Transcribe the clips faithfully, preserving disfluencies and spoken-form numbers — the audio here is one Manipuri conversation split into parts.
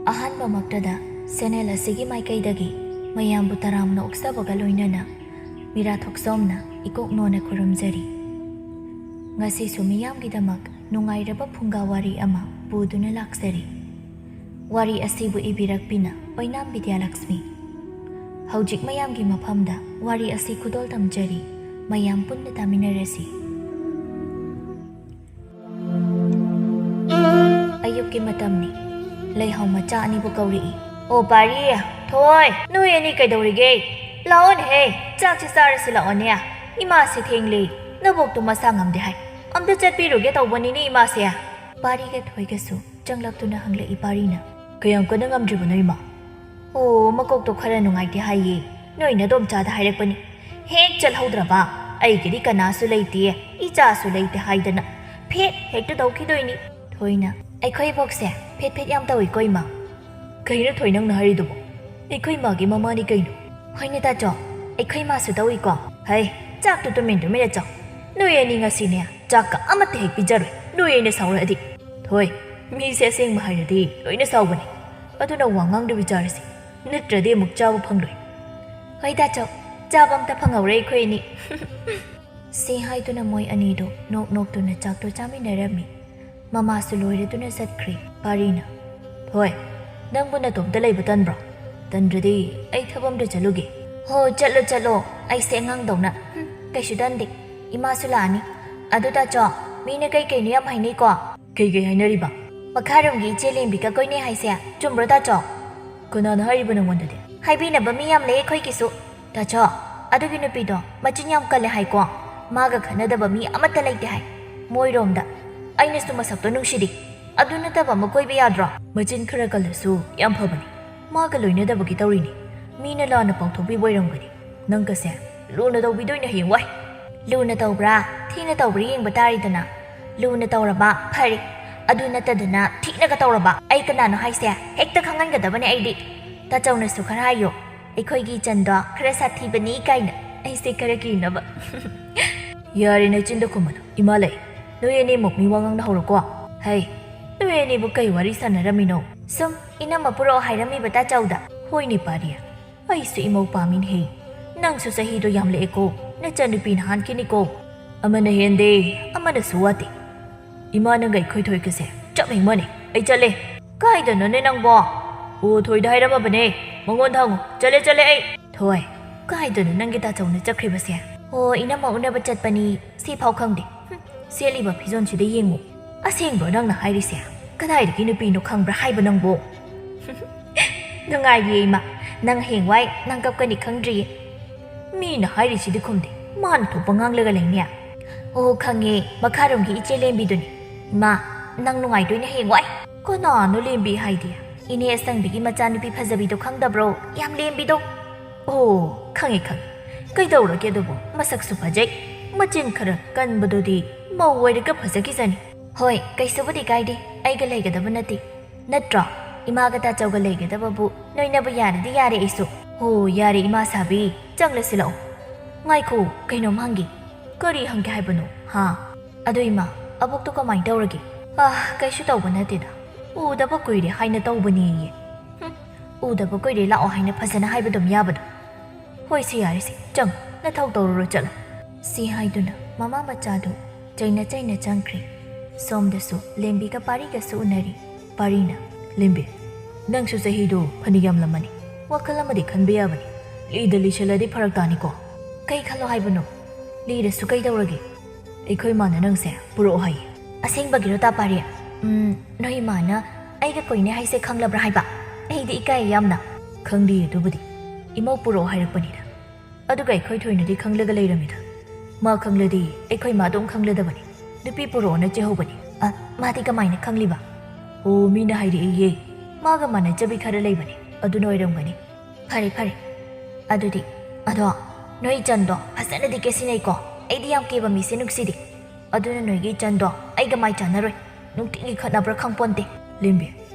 ꯑꯍꯥꯟꯕꯃꯛꯇꯗ ꯆꯦꯅꯦꯜ ꯑꯁꯤꯒꯤ ꯃꯥꯏꯀꯩꯗꯒꯤ ꯃꯌꯥꯝꯕꯨ ꯇꯔꯥꯝꯅ ꯑꯣꯛꯆꯕꯒ ꯂꯣꯏꯅꯅ ꯃꯤꯔꯥ ꯊꯣꯛꯆꯣꯝꯅ ꯏꯀꯣꯛ ꯅꯣꯟꯅ ꯈꯨꯔꯨꯝꯖꯔꯤ꯫ ꯉꯁꯤꯁꯨ ꯃꯤꯌꯥꯝꯒꯤꯗꯃꯛ ꯅꯨꯡꯉꯥꯏꯔꯕ ꯐꯨꯡꯒꯥ ꯋꯥꯔꯤ ꯑꯃ ꯄꯨꯗꯨꯅ ꯂꯥꯛꯆꯔꯤ꯫ ꯋꯥꯔꯤ ꯑꯁꯤꯕꯨ ꯏꯕꯤꯔꯛꯄꯤꯅ ꯑꯣꯏꯅꯥꯝ ꯕꯤꯗ꯭ꯌꯥꯂꯛꯁꯃꯤ꯫ ꯍꯧꯖꯤꯛ ꯃꯌꯥꯝꯒꯤ ꯃꯐꯝꯗ ꯋꯥꯔꯤ ꯑꯁꯤ ꯈꯨꯗꯣꯜ ꯇꯝꯖꯔꯤ꯫ ꯃꯌꯥꯝ ꯄꯨꯟꯅ ꯇꯥꯃꯤꯟꯅꯔꯁꯤ꯫ ꯑꯌꯨꯛꯀꯤ ꯃꯇꯝꯅꯤ꯫ ꯂꯩꯍꯥꯎ ꯃꯆꯥ ꯑꯅꯤꯕꯨ ꯀꯧꯔꯛꯏ꯫ "ꯑꯣ ꯄꯥꯔꯤ, ꯊꯣꯏ, ꯅꯣꯏ ꯑꯅꯤ ꯀꯩꯗꯧꯔꯤꯒꯦ? ꯂꯥꯛꯑꯣꯅꯦꯍꯦ, ꯆꯥꯛꯁꯤ ꯆꯥꯔꯁꯤ ꯂꯥꯛꯑꯣꯅꯦ꯫ ꯏꯃꯥꯁꯤ ꯊꯦꯡꯂꯤ, ꯅꯕꯣꯛꯇꯨ ꯃꯁꯥ ꯉꯝꯗꯦ ꯍꯥꯏ꯫ ꯑꯝꯇ ꯆꯠꯄꯤꯔꯨꯒꯦ ꯇꯧꯕꯅꯤꯅꯦ ꯏꯃꯥꯁꯦ꯫" ꯄꯥꯔꯤꯒ ꯊꯣꯏꯒꯁꯨ ꯆꯪꯂꯛꯇꯨꯅ ꯍꯪꯂꯛꯏ ꯄꯥꯔꯤꯅ꯫ "ꯀꯌꯥꯝ ꯀꯟꯅ ꯉꯝꯗ꯭ꯔꯤꯕꯅꯣ ꯏꯃꯥ?" "ꯑꯣ, ꯃꯀꯣꯛꯇꯣ ꯈꯔ ꯅꯨꯡꯉꯥꯏꯇꯦ ꯍꯥꯏꯌꯦ꯫ ꯅꯣꯏ ꯅꯗꯣꯝꯆꯥꯗ ꯍꯥꯏꯔꯛꯄꯅꯤ꯫ ꯍꯦꯛ ꯆꯠꯍꯧꯗ꯭ꯔꯕ, ꯑꯩꯒꯤꯗꯤ ꯀꯅꯥꯁꯨ ꯂꯩꯇꯦ, ꯏꯆꯥꯁꯨ ꯂꯩꯇꯦ ꯍꯥꯏꯗꯅ ꯐꯦꯠ ꯍꯦꯛꯇ ꯇꯧꯈꯤꯗꯣꯏꯅꯤ꯫" ꯊꯣꯏꯅ, "ꯑꯩꯈꯣꯏ ꯏꯕꯣꯛꯁꯦ ꯐꯦꯠ ꯐꯦꯠ ꯌꯥꯝ ꯇꯧꯏꯀꯣ ꯏꯃꯥ꯫" "ꯀꯩꯅꯣ ꯊꯣꯏ ꯅꯪꯅ ꯍꯥꯏꯔꯤꯗꯨꯕꯣ? ꯑꯩꯈꯣꯏ ꯏꯃꯥꯒꯤ ꯃꯃꯥꯅꯤ ꯀꯩꯅꯣ?" "ꯍꯣꯏꯅꯦ ꯇꯥꯆꯧ, ꯑꯩꯈꯣꯏ ꯏꯃꯥꯁꯨ ꯇꯧꯏꯀꯣ꯫" "ꯍꯩ, ꯆꯥꯛꯇꯨ ꯇꯨꯃꯤꯟ ꯇꯨꯃꯤꯟꯅ ꯆꯥꯎ꯫ ꯅꯣꯏ ꯑꯅꯤ ꯉꯁꯤꯅꯦ ꯆꯥꯛꯀ ꯑꯃꯠꯇ ꯍꯦꯛ ꯄꯤꯖꯔꯣꯏ, ꯅꯣꯏ ꯑꯩꯅ ꯁꯥꯎꯔꯛꯑꯗꯤ꯫" "ꯊꯣꯏ, ꯃꯤꯁꯦ ꯑꯁꯦꯡꯕ ꯍꯥꯏꯔꯗꯤ ꯂꯣꯏꯅ ꯁꯥꯎꯕꯅꯤ꯫ ꯑꯗꯨꯅ ꯋꯥ ꯉꯥꯡꯗꯕꯤ ꯆꯥꯔꯁꯤ, ꯅꯠꯇ꯭ꯔꯗꯤ ꯑꯃꯨꯛ ꯆꯥꯕ ꯐꯪꯂꯣꯏ꯫" "ꯍꯣꯏ ꯇꯥꯆꯧ, ꯆꯥꯕ ꯑꯝꯇ ꯐꯪꯍꯧꯔꯦ ꯑꯩꯈꯣꯏ ꯑꯅꯤ꯫" ꯁꯤ ꯍꯥꯏꯗꯨꯅ ꯃꯣꯏ ꯑꯅꯤꯗꯨ ꯅꯣꯛ ꯅꯣꯛꯇꯨꯅ ꯆꯥꯛꯇꯨ ꯆꯥꯃꯤꯟꯅꯔꯝꯃꯤ꯫ ꯃꯃꯥꯁꯨ ꯂꯣꯏꯔꯗꯨꯅ ꯆꯠꯈ꯭ꯔꯦ꯫ ꯄꯥꯔꯤꯅ, "ꯊꯣꯏ, ꯅꯪꯕꯨ ꯅꯇꯣꯝꯇ ꯂꯩꯕ ꯇꯟꯕ꯭ꯔꯣ? ꯇꯟꯗ꯭ꯔꯗꯤ ꯑꯩ ꯊꯕꯛ ꯑꯝꯇ ꯆꯠꯂꯨꯒꯦ꯫" "ꯍꯣ, ꯆꯠꯂꯣ ꯆꯠꯂꯣ, ꯑꯩꯁꯦ ꯑꯉꯥꯡꯗꯧꯅ, ꯍꯨꯝ, ꯀꯩꯁꯨ ꯇꯟꯗꯦ꯫ ꯏꯃꯥꯁꯨ ꯂꯥꯛꯑꯅꯤ꯫ ꯑꯗꯨ ꯇꯥꯆꯧ, ꯃꯤꯅ ꯀꯩ ꯀꯩꯅꯣ ꯌꯥꯝ ꯍꯥꯏꯅꯩꯀꯣ?" "ꯀꯩ ꯀꯩ ꯍꯥꯏꯅꯔꯤꯕ?" "ꯃꯈꯥꯔꯣꯝꯒꯤ ꯏꯆꯦ ꯂꯦꯝꯕꯤꯒ ꯀꯣꯏꯅꯩ ꯍꯥꯏꯁꯦ ꯆꯨꯝꯕ꯭ꯔꯣ ꯇꯥꯆꯧ?" "ꯀꯅꯥꯅ ꯍꯥꯏꯔꯤꯕ ꯅꯪꯉꯣꯟꯗꯗꯤ?" "ꯍꯥꯏꯕꯤꯅꯕ ꯃꯤ ꯌꯥꯝ ꯂꯩ ꯑꯩꯈꯣꯏꯒꯤꯁꯨ꯫" "ꯇꯥꯆꯧ, ꯑꯗꯨꯒꯤ ꯅꯨꯄꯤꯗꯣ ꯃꯆꯤꯟ ꯌꯥꯝ ꯀꯜꯂꯦ ꯍꯥꯏꯀꯣ꯫ ꯃꯥꯒ ꯈꯠꯅꯗꯕ ꯃꯤ ꯑꯃꯠꯇ ꯂꯩꯇꯦ ꯍꯥꯏ ꯃꯣꯏꯔꯣꯝꯗ꯫ ꯑꯩꯅꯁꯨ ꯃꯁꯛꯇꯣ ꯅꯨꯡꯁꯤꯗꯦ꯫ ꯑꯗꯨ ꯅꯠꯇꯕ ꯑꯃ ꯀꯣꯏꯕ ꯌꯥꯗ꯭ꯔꯣ?" "ꯃꯆꯤꯟ ꯈꯔ ꯀꯜꯂꯁꯨ ꯌꯥꯝ ꯐꯕꯅꯤ꯫ ꯃꯥꯒ ꯂꯣꯏꯅꯗꯕꯒꯤ ꯇꯧꯔꯤꯅꯤ꯫ ꯃꯤꯅ ꯂꯥꯟꯅ ꯄꯥꯎꯊꯣꯛꯄꯤꯕ ꯑꯣꯏꯔꯝꯒꯅꯤ꯫ ꯅꯪꯒꯁꯦ ꯂꯨꯅ ꯇꯧꯕꯤꯗꯣꯏꯅꯦ ꯍꯌꯦꯡꯋꯥꯏ꯫" "ꯂꯨꯅ ꯇꯧꯕ꯭ꯔꯥ ꯊꯤꯅ ꯇꯧꯕ꯭ꯔꯥ ꯌꯦꯡꯕ ꯇꯥꯔꯦꯗꯅ꯫ ꯂꯨꯅ ꯇꯧꯔꯕ ꯐꯔꯦ, ꯑꯗꯨ ꯅꯠꯇꯗꯅ ꯊꯤꯅꯒ ꯇꯧꯔꯕ ꯑꯩ ꯀꯅꯥꯅꯣ ꯍꯥꯏꯁꯦ ꯍꯦꯛꯇ ꯈꯪꯍꯟꯒꯗꯕꯅꯦ ꯑꯩꯗꯤ꯫ ꯇꯥꯆꯧꯅꯁꯨ ꯈꯔ ꯍꯥꯏꯌꯣ, ꯑꯩꯈꯣꯏꯒꯤ ꯏꯆꯟꯗꯣ ꯈꯔ ꯁꯥꯊꯤꯕꯅꯤ ꯀꯥꯏꯅ ꯑꯩꯁꯦ ꯈꯔ ꯀꯤꯅꯕ꯫" "ꯌꯥꯔꯦ, ꯅꯆꯤꯟꯗꯣ ꯈꯨꯝꯃꯅꯨ꯫ ꯏꯃꯥ ꯂꯩ, ꯅꯣꯏ ꯑꯅꯤꯃꯨꯛ ꯃꯤ ꯋꯥ ꯉꯥꯡꯅ ꯍꯧꯔꯣꯀꯣ꯫" "ꯍꯩ, ꯅꯣꯏ ꯑꯅꯤꯕꯨ ꯀꯩ ꯋꯥꯔꯤ ꯁꯥꯟꯅꯔꯝꯃꯤꯅꯣ?" ꯁꯨꯝ ꯏꯅꯝꯃ ꯄꯨꯔꯛꯑꯣ ꯍꯥꯏꯔꯝꯃꯤꯕ ꯇꯥꯆꯧꯗ꯫ ꯍꯣꯏꯅꯦ ꯄꯥꯔꯤ, ꯑꯩꯁꯨ ꯏꯃꯧ ꯄꯥꯝꯃꯤꯅꯦꯍꯦ꯫ ꯅꯪꯁꯨ ꯆꯍꯤꯗꯣ ꯌꯥꯝꯂꯛꯑꯦꯀꯣ, ꯅꯆꯟꯅꯨꯄꯤꯅ ꯍꯥꯟꯈꯤꯅꯤꯀꯣ꯫ ꯑꯃꯅ ꯍꯦꯟꯗꯦ, ꯑꯃꯅꯁꯨ ꯋꯥꯠꯇꯦ꯫ ꯏꯃꯥ ꯅꯪꯒ ꯑꯩꯈꯣꯏ ꯊꯣꯏꯒꯁꯦ ꯆꯞ ꯍꯦꯛ ꯃꯥꯟꯅꯩ꯫ ꯑꯩ ꯆꯠꯂꯦ꯫ ꯀꯥꯏꯗꯅꯣꯅꯦ ꯅꯪꯕꯣ? ꯑꯣ, ꯊꯣꯏꯗ ꯍꯥꯏꯔꯝꯃꯕꯅꯦ, ꯃꯉꯣꯟꯗ ꯍꯪꯉꯨ꯫ ꯆꯠꯂꯦ, ꯆꯠꯂꯦ ꯑꯩ꯫ ꯊꯣꯏ, ꯀꯥꯏꯗꯅꯣ ꯅꯪꯒꯤ ꯇꯥꯆꯧꯅ ꯆꯠꯈ꯭ꯔꯤꯕꯁꯦ? ꯑꯣ, ꯏꯅꯝꯃ ꯎꯅꯕ ꯆꯠꯄꯅꯤ, ꯁꯤꯐꯥꯎ ꯈꯪꯗꯦ꯫ ꯍꯨꯝ, ꯁꯦꯠꯂꯤꯕ ꯐꯤꯖꯣꯜꯁꯤꯗ ꯌꯦꯡꯉꯨ꯫ ꯑꯁꯦꯡꯕ꯭ꯔꯣ ꯅꯪꯅ ꯍꯥꯏꯔꯤꯁꯦ? ꯀꯗꯥꯏꯗꯒꯤ ꯅꯨꯄꯤꯅꯣ ꯈꯪꯕ꯭ꯔꯥ ꯍꯥꯏꯕ ꯅꯪꯕꯨ? ꯅꯨꯡꯉꯥꯏꯔꯤꯌꯦ ꯏꯃꯥ, ꯅꯪ ꯍꯌꯦꯡꯋꯥꯏ ꯅꯪ ꯀꯞꯀꯅꯤ ꯈꯪꯗ꯭ꯔꯤꯌꯦ꯫ ꯃꯤꯅ ꯍꯥꯏꯔꯤꯁꯤꯗꯤ ꯈꯨꯝꯗꯦ, ꯃꯥꯅ ꯊꯣꯛꯄ ꯉꯥꯡꯂꯒ ꯂꯩꯅꯦ꯫ ꯑꯣ ꯈꯪꯉꯦ, ꯃꯈꯥꯔꯣꯝꯒꯤ ꯏꯆꯦ ꯂꯦꯝꯕꯤꯗꯨꯅꯤ꯫ ꯏꯃꯥ, ꯅꯪ ꯅꯨꯡꯉꯥꯏꯗꯣꯏꯅꯦ ꯍꯌꯦꯡꯋꯥꯏ꯫ ꯀꯅꯥꯅꯣ ꯂꯦꯝꯕꯤ ꯍꯥꯏꯗꯤ? ꯏꯅꯦ ꯑꯁꯪꯕꯤꯒꯤ ꯃꯆꯥꯅꯨꯄꯤ ꯐꯖꯕꯤꯗꯣ ꯈꯪꯗꯕ꯭ꯔꯣ? ꯌꯥꯝ ꯂꯦꯝꯕꯤꯗꯣ꯫ ꯑꯣ, ꯈꯪꯉꯦ, ꯈꯪꯉꯦ꯫ ꯀꯩꯗꯧꯔꯒꯦ ꯑꯗꯨꯕꯨ? ꯃꯁꯛꯁꯨ ꯐꯖꯩ, ꯃꯆꯤꯟ ꯈꯔ ꯀꯟꯕꯗꯨꯗꯤ ꯃꯧ ꯑꯣꯏꯔꯒ ꯐꯖꯈꯤꯖꯅꯤ꯫ ꯍꯣꯏ, ꯀꯩꯁꯨꯕꯨꯗꯤ ꯀꯥꯏꯗꯦ, ꯑꯩꯒ ꯂꯩꯒꯗꯕ ꯅꯠꯇꯦ꯫ ꯅꯠꯇ꯭ꯔꯣ? ꯏꯃꯥꯒ ꯇꯥꯆꯧꯒ ꯂꯩꯒꯗꯕꯕꯨ ꯅꯣꯏꯅꯕꯨ ꯌꯥꯔꯗꯤ ꯌꯥꯔꯦ ꯑꯩꯁꯨ꯫ ꯍꯣ, ꯌꯥꯔꯦ ꯏꯃꯥ ꯁꯥꯕꯤ, ꯆꯪꯂꯁꯤ ꯂꯥꯛꯑꯣ꯫ ꯉꯥꯏꯈꯣ, ꯀꯩꯅꯣꯝ ꯍꯪꯒꯦ꯫ ꯀꯔꯤ ꯍꯪꯒꯦ ꯍꯥꯏꯕꯅꯣ? ꯍꯥ? ꯑꯗꯣ ꯏꯃꯥ, ꯑꯕꯣꯛꯇꯣ ꯀꯃꯥꯏꯅ ꯇꯧꯔꯒꯦ? ꯑꯥ, ꯀꯩꯁꯨ ꯇꯧꯕ ꯅꯠꯇꯦꯗ꯫ ꯎꯗꯕ ꯀꯨꯏꯔꯦ ꯍꯥꯏꯅ ꯇꯧꯕꯅꯦꯌꯦ꯫ ꯍꯨꯝ, ꯎꯗꯕ ꯀꯨꯏꯔꯦ ꯂꯥꯛꯑꯣ ꯍꯥꯏꯅ ꯐꯖꯅ ꯍꯥꯏꯕ ꯑꯗꯨꯝ ꯌꯥꯕꯗꯣ꯫ ꯍꯣꯏ ꯁꯤ ꯌꯥꯔꯦꯁꯦ, ꯆꯪ, ꯅꯊꯧ ꯇꯧꯔꯨꯔꯣ ꯆꯠꯂꯣ꯫ ꯁꯤ ꯍꯥꯏꯗꯨꯅ ꯃꯃꯥ ꯃꯆꯥꯗꯨ ꯆꯩꯅ ꯆꯩꯅ ꯆꯪꯈ꯭ꯔꯦ꯫ ꯁꯣꯝꯗꯁꯨ ꯂꯦꯝꯕꯤꯒ ꯄꯥꯔꯤꯒꯁꯨ ꯎꯅꯔꯤ꯫ ꯄꯥꯔꯤꯅ, "ꯂꯦꯝꯕꯤ, ꯅꯪꯁꯨ ꯆꯍꯤꯗꯣ ꯐꯅ ꯌꯥꯝꯂꯝꯃꯅꯤ꯫ ꯋꯥꯈꯜ ꯑꯃꯗꯤ ꯈꯟꯕ ꯌꯥꯕꯅꯤ꯫ ꯂꯤꯗ ꯂꯤꯁꯜꯂꯗꯤ ꯐꯔꯛ ꯇꯥꯅꯤꯀꯣ?" "ꯀꯩ ꯈꯜꯂꯣ ꯍꯥꯏꯕꯅꯣ? ꯂꯤꯔꯁꯨ ꯀꯩꯗꯧꯔꯒꯦ?" "ꯑꯩꯈꯣꯏ ꯃꯥꯅ ꯅꯪꯁꯦ ꯄꯨꯔꯛꯑꯣ ꯍꯥꯏꯌꯦ꯫" "ꯑꯁꯦꯡꯕꯒꯤꯔꯣ ꯇꯥ ꯄꯥꯔꯤ? ꯎꯝ, ꯅꯣꯏ ꯏꯃꯥꯅ ꯑꯩꯒ ꯀꯣꯏꯅꯦ ꯍꯥꯏꯁꯦ ꯈꯪꯂꯕ꯭ꯔꯥ ꯍꯥꯏꯕ? ꯑꯩꯗꯤ ꯏꯀꯥꯏ ꯌꯥꯝꯅ꯫" "ꯈꯪꯗꯦ ꯑꯗꯨꯕꯨꯗꯤ꯫ ꯏꯃꯧ ꯄꯨꯔꯛꯑꯣ ꯍꯥꯏꯔꯛꯄꯅꯤꯗ꯫ ꯑꯗꯨꯒ ꯑꯩꯈꯣꯏ ꯊꯣꯏꯅꯗꯤ ꯈꯪꯂꯒ ꯂꯩꯔꯝꯃꯤꯗ꯫ ꯃꯥ ꯈꯪꯂꯗꯤ ꯑꯩꯈꯣꯏ ꯃꯥ ꯑꯗꯨꯝ ꯈꯪꯂꯗꯕꯅꯤ꯫ ꯅꯨꯄꯤ ꯄꯨꯔꯛꯑꯣꯅ ꯆꯦꯍꯧꯕꯅꯤ꯫" "ꯑ, ꯃꯥꯗꯤ ꯀꯃꯥꯏꯅ ꯈꯪꯂꯤꯕ?" "ꯑꯣ, ꯃꯤꯅ ꯍꯥꯏꯔꯛꯏꯌꯦ꯫ ꯃꯥꯒ ꯃꯥꯟꯅꯖꯕꯤ ꯈꯔ ꯂꯩꯕꯅꯤ, ꯑꯗꯨꯅ ꯑꯣꯏꯔꯝꯒꯅꯤ꯫" "ꯐꯔꯦ, ꯐꯔꯦ꯫ ꯑꯗꯨꯗꯤ, ꯑꯗꯣ, ꯅꯣꯏ ꯏꯆꯟꯗꯣ ꯐꯖꯅꯗꯤ ꯀꯦꯁꯤꯟꯅꯩꯀꯣ? ꯑꯩꯗꯤ ꯌꯥꯝ ꯀꯦꯕ ꯃꯤꯁꯦ ꯅꯨꯡꯁꯤꯗꯦ꯫ ꯑꯗꯨꯅ ꯅꯣꯏꯒꯤ ꯏꯆꯟꯗꯣ ꯑꯩꯒ ꯃꯥꯏ ꯆꯥꯟꯅꯔꯣꯏ꯫ ꯅꯨꯡꯇꯤꯒꯤ ꯈꯠꯅꯕ꯭ꯔꯥ ꯈꯪꯄꯣꯟꯇꯦ꯫" "ꯂꯦꯝꯕꯤ,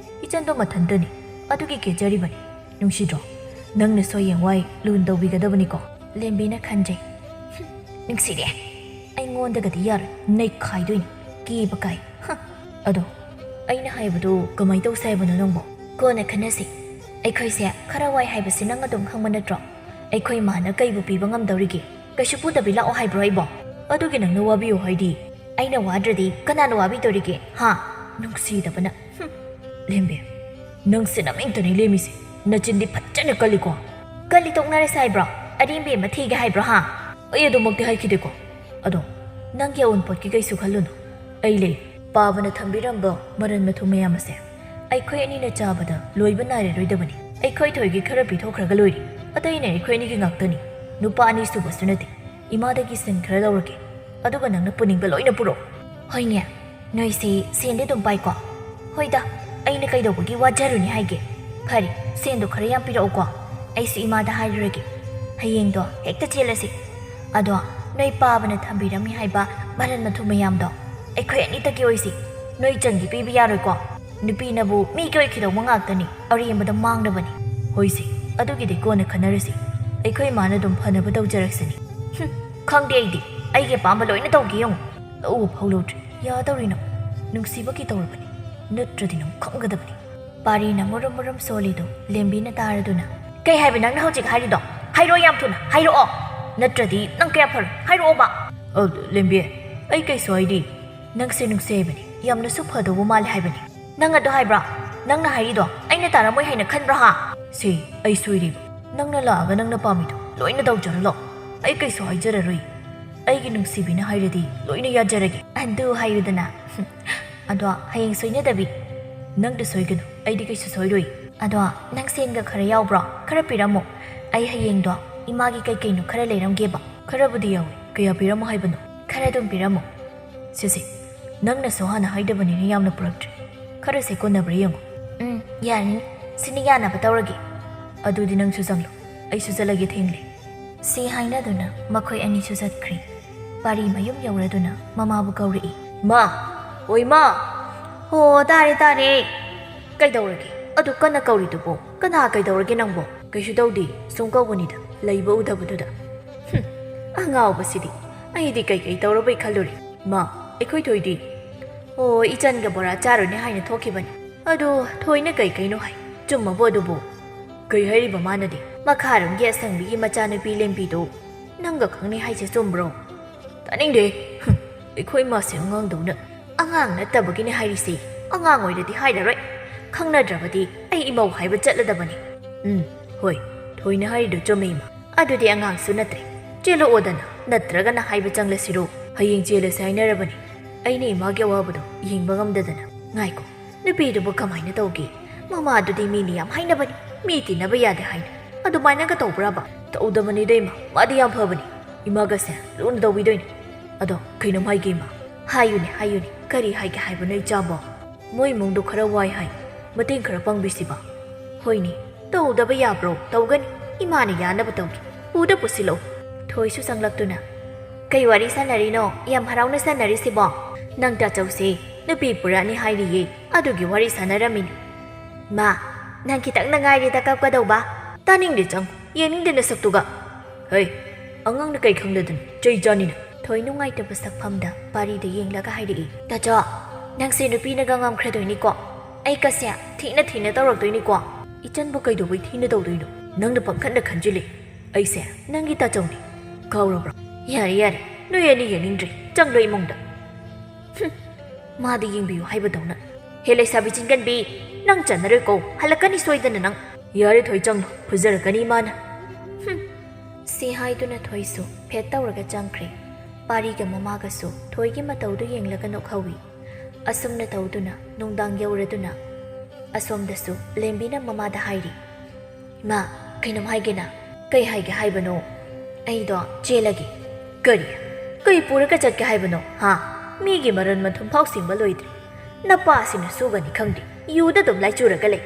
ꯏꯆꯟꯗꯣ ꯃꯊꯟꯇꯅꯤ, ꯑꯗꯨꯒꯤ ꯀꯦꯖꯔꯤꯕꯅꯤ꯫ ꯅꯨꯡꯁꯤꯗ꯭ꯔꯣ? ꯅꯪꯅꯁꯨ ꯍꯌꯦꯡꯋꯥꯏ ꯂꯨꯅ ꯇꯧꯕꯤꯒꯗꯕꯅꯤꯀꯣ꯫" ꯂꯦꯝꯕꯤꯅ ꯈꯟꯖꯩ꯫ "ꯍꯨꯝ, ꯅꯨꯡꯁꯤꯔꯦ꯫ ꯑꯩꯉꯣꯟꯗꯒꯗꯤ ꯌꯥꯔꯣꯏ, ꯅꯩꯈꯥꯏꯗꯣꯏꯅꯤ꯫ ꯀꯦꯕ ꯀꯥꯏ꯫ ꯍꯨꯝ꯫ ꯑꯗꯣ, ꯑꯩꯅ ꯍꯥꯏꯕꯗꯨ ꯀꯃꯥꯏ ꯇꯧꯁꯦ ꯍꯥꯏꯕꯅꯣ ꯅꯪꯕꯣ? ꯀꯣꯟꯅ ꯈꯟꯅꯁꯤ꯫ ꯑꯩꯈꯣꯏꯁꯦ ꯈꯔ ꯋꯥꯏ ꯍꯥꯏꯕꯁꯤ ꯅꯪ ꯑꯗꯨꯝ ꯈꯪꯕ ꯅꯠꯇ꯭ꯔꯣ? ꯑꯩꯈꯣꯏ ꯃꯥꯅ ꯀꯩꯕꯨ ꯄꯤꯕ ꯉꯝꯗꯧꯔꯤꯒꯦ? ꯀꯩꯁꯨ ꯄꯨꯗꯕꯤ ꯂꯥꯛꯑꯣ ꯍꯥꯏꯕ꯭ꯔꯣ ꯑꯩꯕꯣ? ꯑꯗꯨꯒꯤ ꯅꯪꯅ ꯋꯥꯕꯤꯌꯨ ꯍꯥꯏꯗꯤ? ꯑꯩꯅ ꯋꯥꯗ꯭ꯔꯗꯤ ꯀꯅꯥꯅ ꯋꯥꯕꯤꯗꯧꯔꯤꯒꯦ? ꯍꯥ? ꯅꯨꯡꯁꯤꯗꯕꯅ꯫ ꯍꯨꯝ꯫ ꯂꯦꯝꯕꯤ, ꯅꯪꯁꯦ ꯅꯃꯤꯡꯇꯅꯤ ꯂꯦꯝꯃꯤꯁꯦ꯫ ꯅꯆꯤꯟꯗꯤ ꯐꯖꯅ ꯀꯜꯂꯤꯀꯣ꯫ ꯀꯜꯂꯤ ꯇꯣꯛꯅꯔꯁꯦ ꯍꯥꯏꯕ꯭ꯔꯣ? ꯑꯔꯦꯝꯕꯤ ꯑꯃ ꯊꯤꯒꯦ ꯍꯥꯏꯕ꯭ꯔꯣ ꯍꯥ? ꯑꯩ ꯑꯗꯨꯃꯛꯇꯤ ꯍꯥꯏꯈꯤꯗꯦꯀꯣ꯫ ꯑꯗꯣ ꯅꯪꯒꯤ ꯑꯑꯣꯟꯄꯣꯠꯀꯤ ꯀꯩꯁꯨ ꯈꯜꯂꯨꯅꯨ꯫ ꯑꯩ ꯂꯩ꯫ ꯄꯥꯕꯅ ꯊꯝꯕꯤꯔꯝꯕ ꯃꯔꯟ ꯃꯊꯨꯝ ꯃꯌꯥꯝ ꯑꯁꯦ ꯑꯩꯈꯣꯏ ꯑꯅꯤꯅ ꯆꯥꯕꯗ ꯂꯣꯏꯕ ꯅꯥꯏꯔꯔꯣꯏꯗꯕꯅꯤ꯫ ꯑꯩꯈꯣꯏ ꯊꯣꯏꯒꯤ ꯈꯔ ꯄꯤꯊꯣꯛꯈ꯭ꯔꯒ ꯂꯣꯏꯔꯦ꯫ ꯑꯇꯩꯅ ꯑꯩꯈꯣꯏ ꯑꯅꯤꯒꯤ ꯉꯥꯛꯇꯅꯤ꯫ ꯅꯨꯄꯥ ꯑꯅꯤ ꯁꯨꯕꯁꯨ ꯅꯠꯇꯦ꯫ ꯏꯃꯥꯗꯒꯤ ꯁꯤꯟ ꯈꯔ ꯂꯧꯔꯒꯦ꯫ ꯑꯗꯨꯒ ꯅꯪꯅ ꯄꯨꯅꯤꯡꯕ ꯂꯣꯏꯅ ꯄꯨꯔꯛꯑꯣ꯫ ꯍꯣꯏꯅꯦ, ꯅꯣꯏꯁꯦ ꯁꯦꯟꯗꯤ ꯑꯗꯨꯝ ꯄꯥꯏꯀꯣ? ꯍꯣꯏꯗ, ꯑꯩꯅ ꯀꯩꯗꯧꯕꯒꯤ ꯋꯥꯖꯔꯨꯅꯤ ꯍꯥꯏꯒꯦ? ꯐꯔꯦ, ꯁꯦꯟꯗꯣ ꯈꯔ ꯌꯥꯝ ꯄꯤꯔꯛꯎꯀꯣ꯫ ꯑꯩꯁꯨ ꯏꯃꯥꯗ ꯍꯥꯏꯔꯨꯔꯒꯦ꯫ ꯍꯌꯦꯡꯗꯣ ꯍꯦꯛꯇ ꯆꯦꯜꯂꯁꯤ꯫ ꯑꯗꯣ ꯅꯣꯏ ꯄꯥꯕꯅ ꯊꯝꯕꯤꯔꯝꯃꯤ ꯍꯥꯏꯕ ꯃꯔꯟ ꯃꯊꯨꯝ ꯃꯌꯥꯝꯗꯣ ꯑꯩꯈꯣꯏ ꯑꯅꯤꯇꯒꯤ ꯑꯣꯏꯁꯤ꯫ ꯅꯣꯏ ꯆꯟꯒꯤ ꯄꯤꯕ ꯌꯥꯔꯣꯏꯀꯣ? ꯅꯨꯄꯤꯅꯕꯨ ꯃꯤꯒꯤ ꯑꯣꯏꯈꯤꯗꯧꯕ ꯉꯥꯛꯇꯅꯤ, ꯑꯔꯦꯝꯕꯗ ꯃꯥꯡꯅꯕꯅꯤ꯫ ꯍꯣꯏꯁꯦ, ꯑꯗꯨꯒꯤꯗꯤ ꯀꯣꯟꯅ ꯈꯟꯅꯔꯁꯤ꯫ ꯑꯩꯈꯣꯏ ꯏꯃꯥꯅ ꯑꯗꯨꯝ ꯐꯅꯕ ꯇꯧꯖꯔꯛꯁꯅꯤ꯫ ꯍꯨꯝ, ꯈꯪꯗꯦ ꯑꯩꯗꯤ꯫ ꯑꯩꯒꯤ ꯑꯄꯥꯝꯕ ꯂꯣꯏꯅ ꯇꯧꯒꯦ ꯌꯦꯡꯉꯨ꯫ ꯂꯧꯕ ꯐꯥꯎ ꯂꯧꯗ꯭ꯔꯤ꯫ ꯌꯥꯗꯧꯔꯤ ꯅꯪ꯫ ꯅꯨꯡꯁꯤꯕꯒꯤ ꯇꯧꯔꯕꯅꯤ꯫ ꯅꯠꯇ꯭ꯔꯗꯤ ꯅꯪ ꯈꯪꯒꯗꯕꯅꯤ꯫ ꯄꯥꯔꯤꯅ ꯃꯨꯔꯨꯝ ꯃꯨꯔꯨꯝ ꯁꯣꯜꯂꯤꯗꯨ ꯂꯦꯝꯕꯤꯅ ꯇꯥꯔꯗꯨꯅ, "ꯀꯩ ꯍꯥꯏꯕ ꯅꯪꯅ ꯍꯧꯖꯤꯛ ꯍꯥꯏꯔꯤꯗꯣ? ꯍꯥꯏꯔꯛꯑꯣ ꯌꯥꯝ ꯊꯨꯅ, ꯍꯥꯏꯔꯛꯑꯣ꯫ ꯅꯠꯇ꯭ꯔꯗꯤ ꯅꯪ ꯀꯌꯥ ꯐꯔꯣꯏ꯫ ꯍꯥꯏꯔꯛꯑꯣꯕ!" "ꯑ, ꯂꯦꯝꯕꯤ, ꯑꯩ ꯀꯩꯁꯨ ꯍꯥꯏꯗꯦ꯫ ꯅꯪꯁꯦ ꯅꯨꯡꯁꯤ ꯍꯥꯏꯕꯅꯤ, ꯌꯥꯝꯅꯁꯨ ꯐꯗꯧꯕ ꯃꯥꯜꯂꯦ ꯍꯥꯏꯕꯅꯤ꯫" "ꯅꯪ ꯑꯗꯨ ꯍꯥꯏꯕ꯭ꯔꯣ? ꯅꯪꯅ ꯍꯥꯏꯔꯤꯗꯣ ꯑꯩꯅ ꯇꯥꯔꯝꯃꯣꯏ ꯍꯥꯏꯅ ꯈꯟꯕ꯭ꯔꯣ ꯍꯥ?" "ꯁꯤ, ꯑꯩ ꯁꯣꯏꯔꯦꯕ꯫ ꯅꯪꯅ ꯂꯥꯛꯑꯒ ꯅꯪꯅ ꯄꯥꯝꯃꯤꯗꯣ ꯂꯣꯏꯅ ꯇꯧꯖꯔꯣ ꯂꯥꯛꯑꯣ꯫ ꯑꯩ ꯀꯩꯁꯨ ꯍꯥꯏꯖꯔꯔꯣꯏ꯫ ꯑꯩꯒꯤ ꯅꯨꯡꯁꯤꯕꯤꯅ ꯍꯥꯏꯔꯗꯤ ꯂꯣꯏꯅ ꯌꯥꯖꯔꯒꯦ꯫" "ꯑꯗꯨ ꯍꯥꯏꯌꯨꯗꯅ꯫ ꯑꯗꯣ ꯍꯌꯦꯡ ꯁꯣꯏꯅꯗꯕꯤ꯫ ꯅꯪꯗ ꯁꯣꯏꯒꯅꯨ, ꯑꯩꯗꯤ ꯀꯩꯁꯨ ꯁꯣꯏꯔꯣꯏ꯫ ꯑꯗꯣ ꯅꯪ ꯁꯦꯟꯒ ꯈꯔ ꯌꯥꯎꯕ꯭ꯔꯣ? ꯈꯔ ꯄꯤꯔꯝꯃꯣ꯫ ꯑꯩ ꯍꯌꯦꯡꯗꯣ ꯏꯃꯥꯒꯤ ꯀꯩꯀꯩꯅꯣ ꯈꯔ ꯂꯩꯔꯝꯒꯦꯕ꯫" "ꯈꯔꯕꯨꯗꯤ ꯌꯥꯎꯏ꯫ ꯀꯌꯥ ꯄꯤꯔꯝꯃꯣ ꯍꯥꯏꯕꯅꯣ?" "ꯈꯔ ꯑꯗꯨꯝ ꯄꯤꯔꯝꯃꯣ꯫" "ꯁꯦ ꯁꯦ, ꯅꯪꯅꯁꯨ ꯍꯥꯟꯅ ꯍꯥꯏꯗꯕꯅꯤꯅ ꯌꯥꯝꯅ ꯄꯨꯔꯛꯇ꯭ꯔꯦ꯫ ꯈꯔꯁꯦ ꯀꯣꯟꯅꯕ꯭ꯔꯥ ꯌꯦꯡꯉꯨ꯫" "ꯎꯝ, ꯌꯥꯔꯅꯤ꯫ ꯁꯤꯅ ꯌꯥꯅꯕ ꯇꯧꯔꯒꯦ꯫" "ꯑꯗꯨꯗꯤ ꯅꯪꯁꯨ ꯆꯪꯂꯣ, ꯑꯩꯁꯨ ꯆꯠꯂꯒꯦ, ꯊꯦꯡꯂꯦ꯫" ꯁꯤ ꯍꯥꯏꯅꯗꯨꯅ ꯃꯈꯣꯏ ꯑꯅꯤꯁꯨ ꯆꯠꯈ꯭ꯔꯦ꯫ ꯄꯥꯔꯤ ꯃꯌꯨꯝ ꯌꯧꯔꯗꯨꯅ ꯃꯃꯥꯕꯨ ꯀꯧꯔꯛꯏ꯫ "ꯃꯥ! ꯑꯣꯏ ꯃꯥ!" "ꯍꯣ, ꯇꯥꯔꯦ, ꯇꯥꯔꯦ꯫ ꯀꯩꯗꯧꯔꯒꯦ? ꯑꯗꯨ ꯀꯟꯅ ꯀꯧꯔꯤꯗꯨꯕꯣ? ꯀꯅꯥ ꯀꯩꯗꯧꯔꯒꯦ ꯅꯪꯕꯣ?" "ꯀꯩꯁꯨ ꯇꯧꯗꯦ, ꯁꯨꯝ ꯀꯧꯕꯅꯤꯗ, ꯂꯩꯕ ꯎꯗꯕꯗꯨꯗ꯫" "ꯍꯨꯝ, ꯑꯉꯥꯎꯕꯁꯤꯗꯤ꯫ ꯑꯩꯗꯤ ꯀꯩꯀꯩ ꯇꯧꯔꯕꯩ ꯈꯜꯂꯨꯔꯦ꯫ ꯃꯥ, ꯑꯩꯈꯣꯏ ꯊꯣꯏꯗꯤ?" ꯑꯣ, ꯏꯆꯟꯒ ꯕꯣꯔꯥ ꯆꯥꯔꯨꯅꯦ ꯍꯥꯏꯅ ꯊꯣꯛꯈꯤꯕꯅꯤ꯫ ꯑꯗꯨ ꯊꯣꯏꯅ ꯀꯩ ꯀꯩꯅꯣ ꯍꯥꯏ? ꯆꯨꯝꯃꯕꯣ ꯑꯗꯨꯕꯨ? ꯀꯩ ꯍꯥꯏꯔꯤꯕ ꯃꯥꯅꯗꯤ? ꯃꯈꯥꯔꯣꯝꯒꯤ ꯑꯁꯪꯕꯤꯒꯤ ꯃꯆꯥꯅꯨꯄꯤ ꯂꯦꯝꯕꯤꯗꯨ ꯅꯪꯒ ꯈꯪꯅꯩ ꯍꯥꯏꯁꯦ ꯆꯨꯝꯕ꯭ꯔꯣ? ꯇꯥꯅꯤꯡꯗꯦ꯫ ꯍꯨꯝ, ꯑꯩꯈꯣꯏ ꯃꯥꯁꯦ ꯑꯉꯥꯡꯗꯧꯅ꯫ ꯑꯉꯥꯡ ꯅꯠꯇꯕꯒꯤꯅꯦ ꯍꯥꯏꯔꯤꯁꯦ꯫ ꯑꯉꯥꯡ ꯑꯣꯏꯔꯗꯤ ꯍꯥꯏꯔꯔꯣꯏ꯫ ꯈꯪꯅꯗ꯭ꯔꯕꯗꯤ ꯑꯩ ꯏꯃꯧ ꯍꯥꯏꯕ ꯆꯠꯂꯗꯕꯅꯤ꯫ ꯎꯝ, ꯍꯣꯏ, ꯊꯣꯏꯅ ꯍꯥꯏꯔꯤꯗꯣ ꯆꯨꯝꯃꯦ, ꯏꯃꯥ꯫ ꯑꯗꯨꯗꯤ ꯑꯉꯥꯡꯁꯨ ꯅꯠꯇ꯭ꯔꯦ꯫ ꯆꯦꯜꯂꯛꯑꯣꯗꯅ, ꯅꯠꯇ꯭ꯔꯒꯅ ꯍꯥꯏꯕ ꯆꯪꯂꯁꯤꯔꯣ? ꯍꯌꯦꯡ ꯆꯦꯜꯂꯁꯦ ꯍꯥꯏꯅꯔꯕꯅꯤ꯫ ꯑꯩꯅ ꯏꯃꯥꯒꯤ ꯑꯋꯥꯕꯗꯣ ꯌꯦꯡꯕ ꯉꯝꯗꯗꯅ꯫ ꯉꯥꯏꯈꯣ, ꯅꯨꯄꯤꯗꯨꯕꯨ ꯀꯃꯥꯏꯅ ꯇꯧꯒꯦ? ꯃꯃꯥꯗꯨꯗꯤ ꯃꯤꯅ ꯌꯥꯝ ꯍꯥꯏꯅꯕꯅꯤ, ꯃꯤ ꯇꯤꯟꯅꯕ ꯌꯥꯗꯦ ꯍꯥꯏꯅ꯫ ꯑꯗꯨꯃꯥꯏꯅꯒ ꯇꯧꯕ꯭ꯔꯕ? ꯇꯧꯗꯕꯅꯤꯗ ꯏꯃꯥ, ꯃꯥꯗꯤ ꯌꯥꯝ ꯐꯕꯅꯤ꯫ ꯏꯃꯥꯒꯁꯦ ꯂꯨꯅ ꯇꯧꯕꯤꯗꯣꯏꯅꯤ꯫ ꯑꯗꯣ ꯀꯩꯅꯣꯝ ꯍꯥꯏꯒꯦ ꯏꯃꯥ꯫ ꯍꯥꯏꯌꯨꯅꯦ, ꯍꯥꯏꯌꯨꯅꯦ, ꯀꯔꯤ ꯍꯥꯏꯒꯦ ꯍꯥꯏꯕꯅꯣ ꯏꯆꯥꯕꯣ? ꯃꯣꯏ ꯏꯃꯨꯡꯗꯣ ꯈꯔ ꯋꯥꯏ ꯍꯥꯏ, ꯃꯇꯦꯡ ꯈꯔ ꯄꯥꯡꯕꯤꯁꯤꯕ꯫ ꯍꯣꯏꯅꯦ, ꯇꯧꯗꯕ ꯌꯥꯕ꯭ꯔꯣ? ꯇꯧꯒꯅꯤ, ꯏꯃꯥꯅ ꯌꯥꯅꯕ ꯇꯧꯒꯦ꯫ ꯄꯨꯗ ꯄꯨꯁꯤꯜꯂꯛꯎ꯫ ꯊꯣꯏꯁꯨ ꯆꯪꯂꯛꯇꯨꯅ, ꯀꯩ ꯋꯥꯔꯤ ꯁꯥꯟꯅꯔꯤꯅꯣ? ꯌꯥꯝ ꯍꯔꯥꯎꯅ ꯁꯥꯟꯅꯔꯤꯁꯤꯕꯣ? ꯅꯪ ꯇꯥꯆꯧꯁꯦ ꯅꯨꯄꯤ ꯄꯨꯔꯛꯑꯅꯤ ꯍꯥꯏꯔꯤꯌꯦ, ꯑꯗꯨꯒꯤ ꯋꯥꯔꯤ ꯁꯥꯟꯅꯔꯝꯃꯤꯅꯤ꯫ ꯃꯥ, ꯅꯪ ꯈꯤꯇꯪꯗ ꯉꯥꯏꯔꯦꯗ ꯀꯞꯀꯗꯧꯕ꯫ ꯇꯥꯅꯤꯡꯗꯦ, ꯆꯪꯉꯨ, ꯌꯦꯡꯅꯤꯡꯗꯦ ꯅꯁꯛꯇꯨꯒ꯫ ꯍꯩ, ꯑꯉꯥꯡꯅ ꯀꯩ ꯈꯪꯗꯗꯅ ꯆꯩ ꯆꯥꯅꯤꯅ꯫ ꯊꯣꯏ ꯅꯨꯡꯉꯥꯏꯇꯕ ꯁꯛꯐꯝꯗ ꯄꯥꯔꯤꯗ ꯌꯦꯡꯂꯒ ꯍꯥꯏꯔꯛꯏ, ꯇꯥꯆꯧ, ꯅꯪꯁꯦ ꯅꯨꯄꯤꯅꯒ ꯉꯝꯈ꯭ꯔꯗꯣꯏꯅꯤꯀꯣ? ꯑꯩꯒꯁꯦ ꯊꯤꯅ ꯊꯤꯅ ꯇꯧꯔꯛꯇꯣꯏꯅꯤꯀꯣ? ꯏꯆꯟꯕꯨ ꯀꯩꯗꯧꯕꯩ ꯊꯤꯅ ꯇꯧꯗꯣꯏꯅꯣ? ꯅꯪꯅ ꯄꯪꯈꯟꯗ ꯈꯟꯖꯤꯜꯂꯤ꯫ ꯑꯩꯁꯦ ꯅꯪꯒꯤ ꯇꯥꯆꯧꯅꯤ, ꯀꯥꯎꯔꯕ꯭ꯔꯣ? ꯌꯥꯔꯦ, ꯌꯥꯔꯦ, ꯅꯣꯏ ꯑꯅꯤ ꯌꯦꯡꯅꯤꯡꯗ꯭ꯔꯦ, ꯆꯪꯂꯣ ꯏꯃꯨꯡꯗ꯫ ꯍꯨꯝ, ꯃꯥꯗꯤ ꯌꯦꯡꯕꯤꯌꯨ ꯍꯥꯏꯕꯗꯧꯅ꯫ ꯍꯦ ꯂꯩꯁꯥꯕꯤ ꯆꯤꯟꯒꯟꯕꯤ, ꯅꯪ ꯆꯟꯅꯔꯣꯏꯀꯣ, ꯍꯜꯂꯛꯀꯅꯤ ꯁꯣꯏꯗꯅ ꯅꯪ꯫ ꯌꯥꯔꯦ ꯊꯣꯏ, ꯆꯪꯂꯣ, ꯐꯨꯖꯔꯛꯀꯅꯤ ꯏꯃꯥꯅ꯫ ꯍꯨꯝ꯫ ꯁꯤ ꯍꯥꯏꯗꯨꯅ ꯊꯣꯏꯁꯨ ꯐꯦꯠ ꯇꯧꯔꯒ ꯆꯪꯈ꯭ꯔꯦ꯫ ꯄꯥꯔꯤꯒ ꯃꯃꯥꯒꯁꯨ ꯊꯣꯏꯒꯤ ꯃꯇꯧꯗꯨ ꯌꯦꯡꯂꯒ ꯅꯣꯛꯍꯧꯏ꯫ ꯑꯁꯨꯝꯅ ꯇꯧꯗꯨꯅ ꯅꯨꯡꯗꯥꯡ ꯌꯧꯔꯗꯨꯅ ꯑꯁꯣꯝꯗꯁꯨ ꯂꯦꯝꯕꯤꯅ ꯃꯃꯥꯗ ꯍꯥꯏꯔꯤ, ꯏꯃꯥ, ꯀꯩꯅꯣꯝ ꯍꯥꯏꯒꯦꯅ꯫ ꯀꯩ ꯍꯥꯏꯒꯦ ꯍꯥꯏꯕꯅꯣ? ꯑꯩꯗꯣ ꯆꯦꯜꯂꯒꯦ꯫ ꯀꯔꯤ? ꯀꯩ ꯄꯨꯔꯒ ꯆꯠꯀꯦ ꯍꯥꯏꯕꯅꯣ, ꯍꯥ? ꯃꯤꯒꯤ ꯃꯔꯟ ꯃꯊꯨꯝ ꯐꯥꯎ ꯁꯤꯡꯕ ꯂꯣꯏꯗ꯭ꯔꯤ꯫ ꯅꯄꯥꯁꯤꯡꯅ ꯁꯨꯒꯅꯤ ꯈꯪꯗꯦ, ꯌꯨꯗ ꯑꯗꯨꯝ ꯂꯥꯏꯆꯨꯔꯒ ꯂꯩ꯫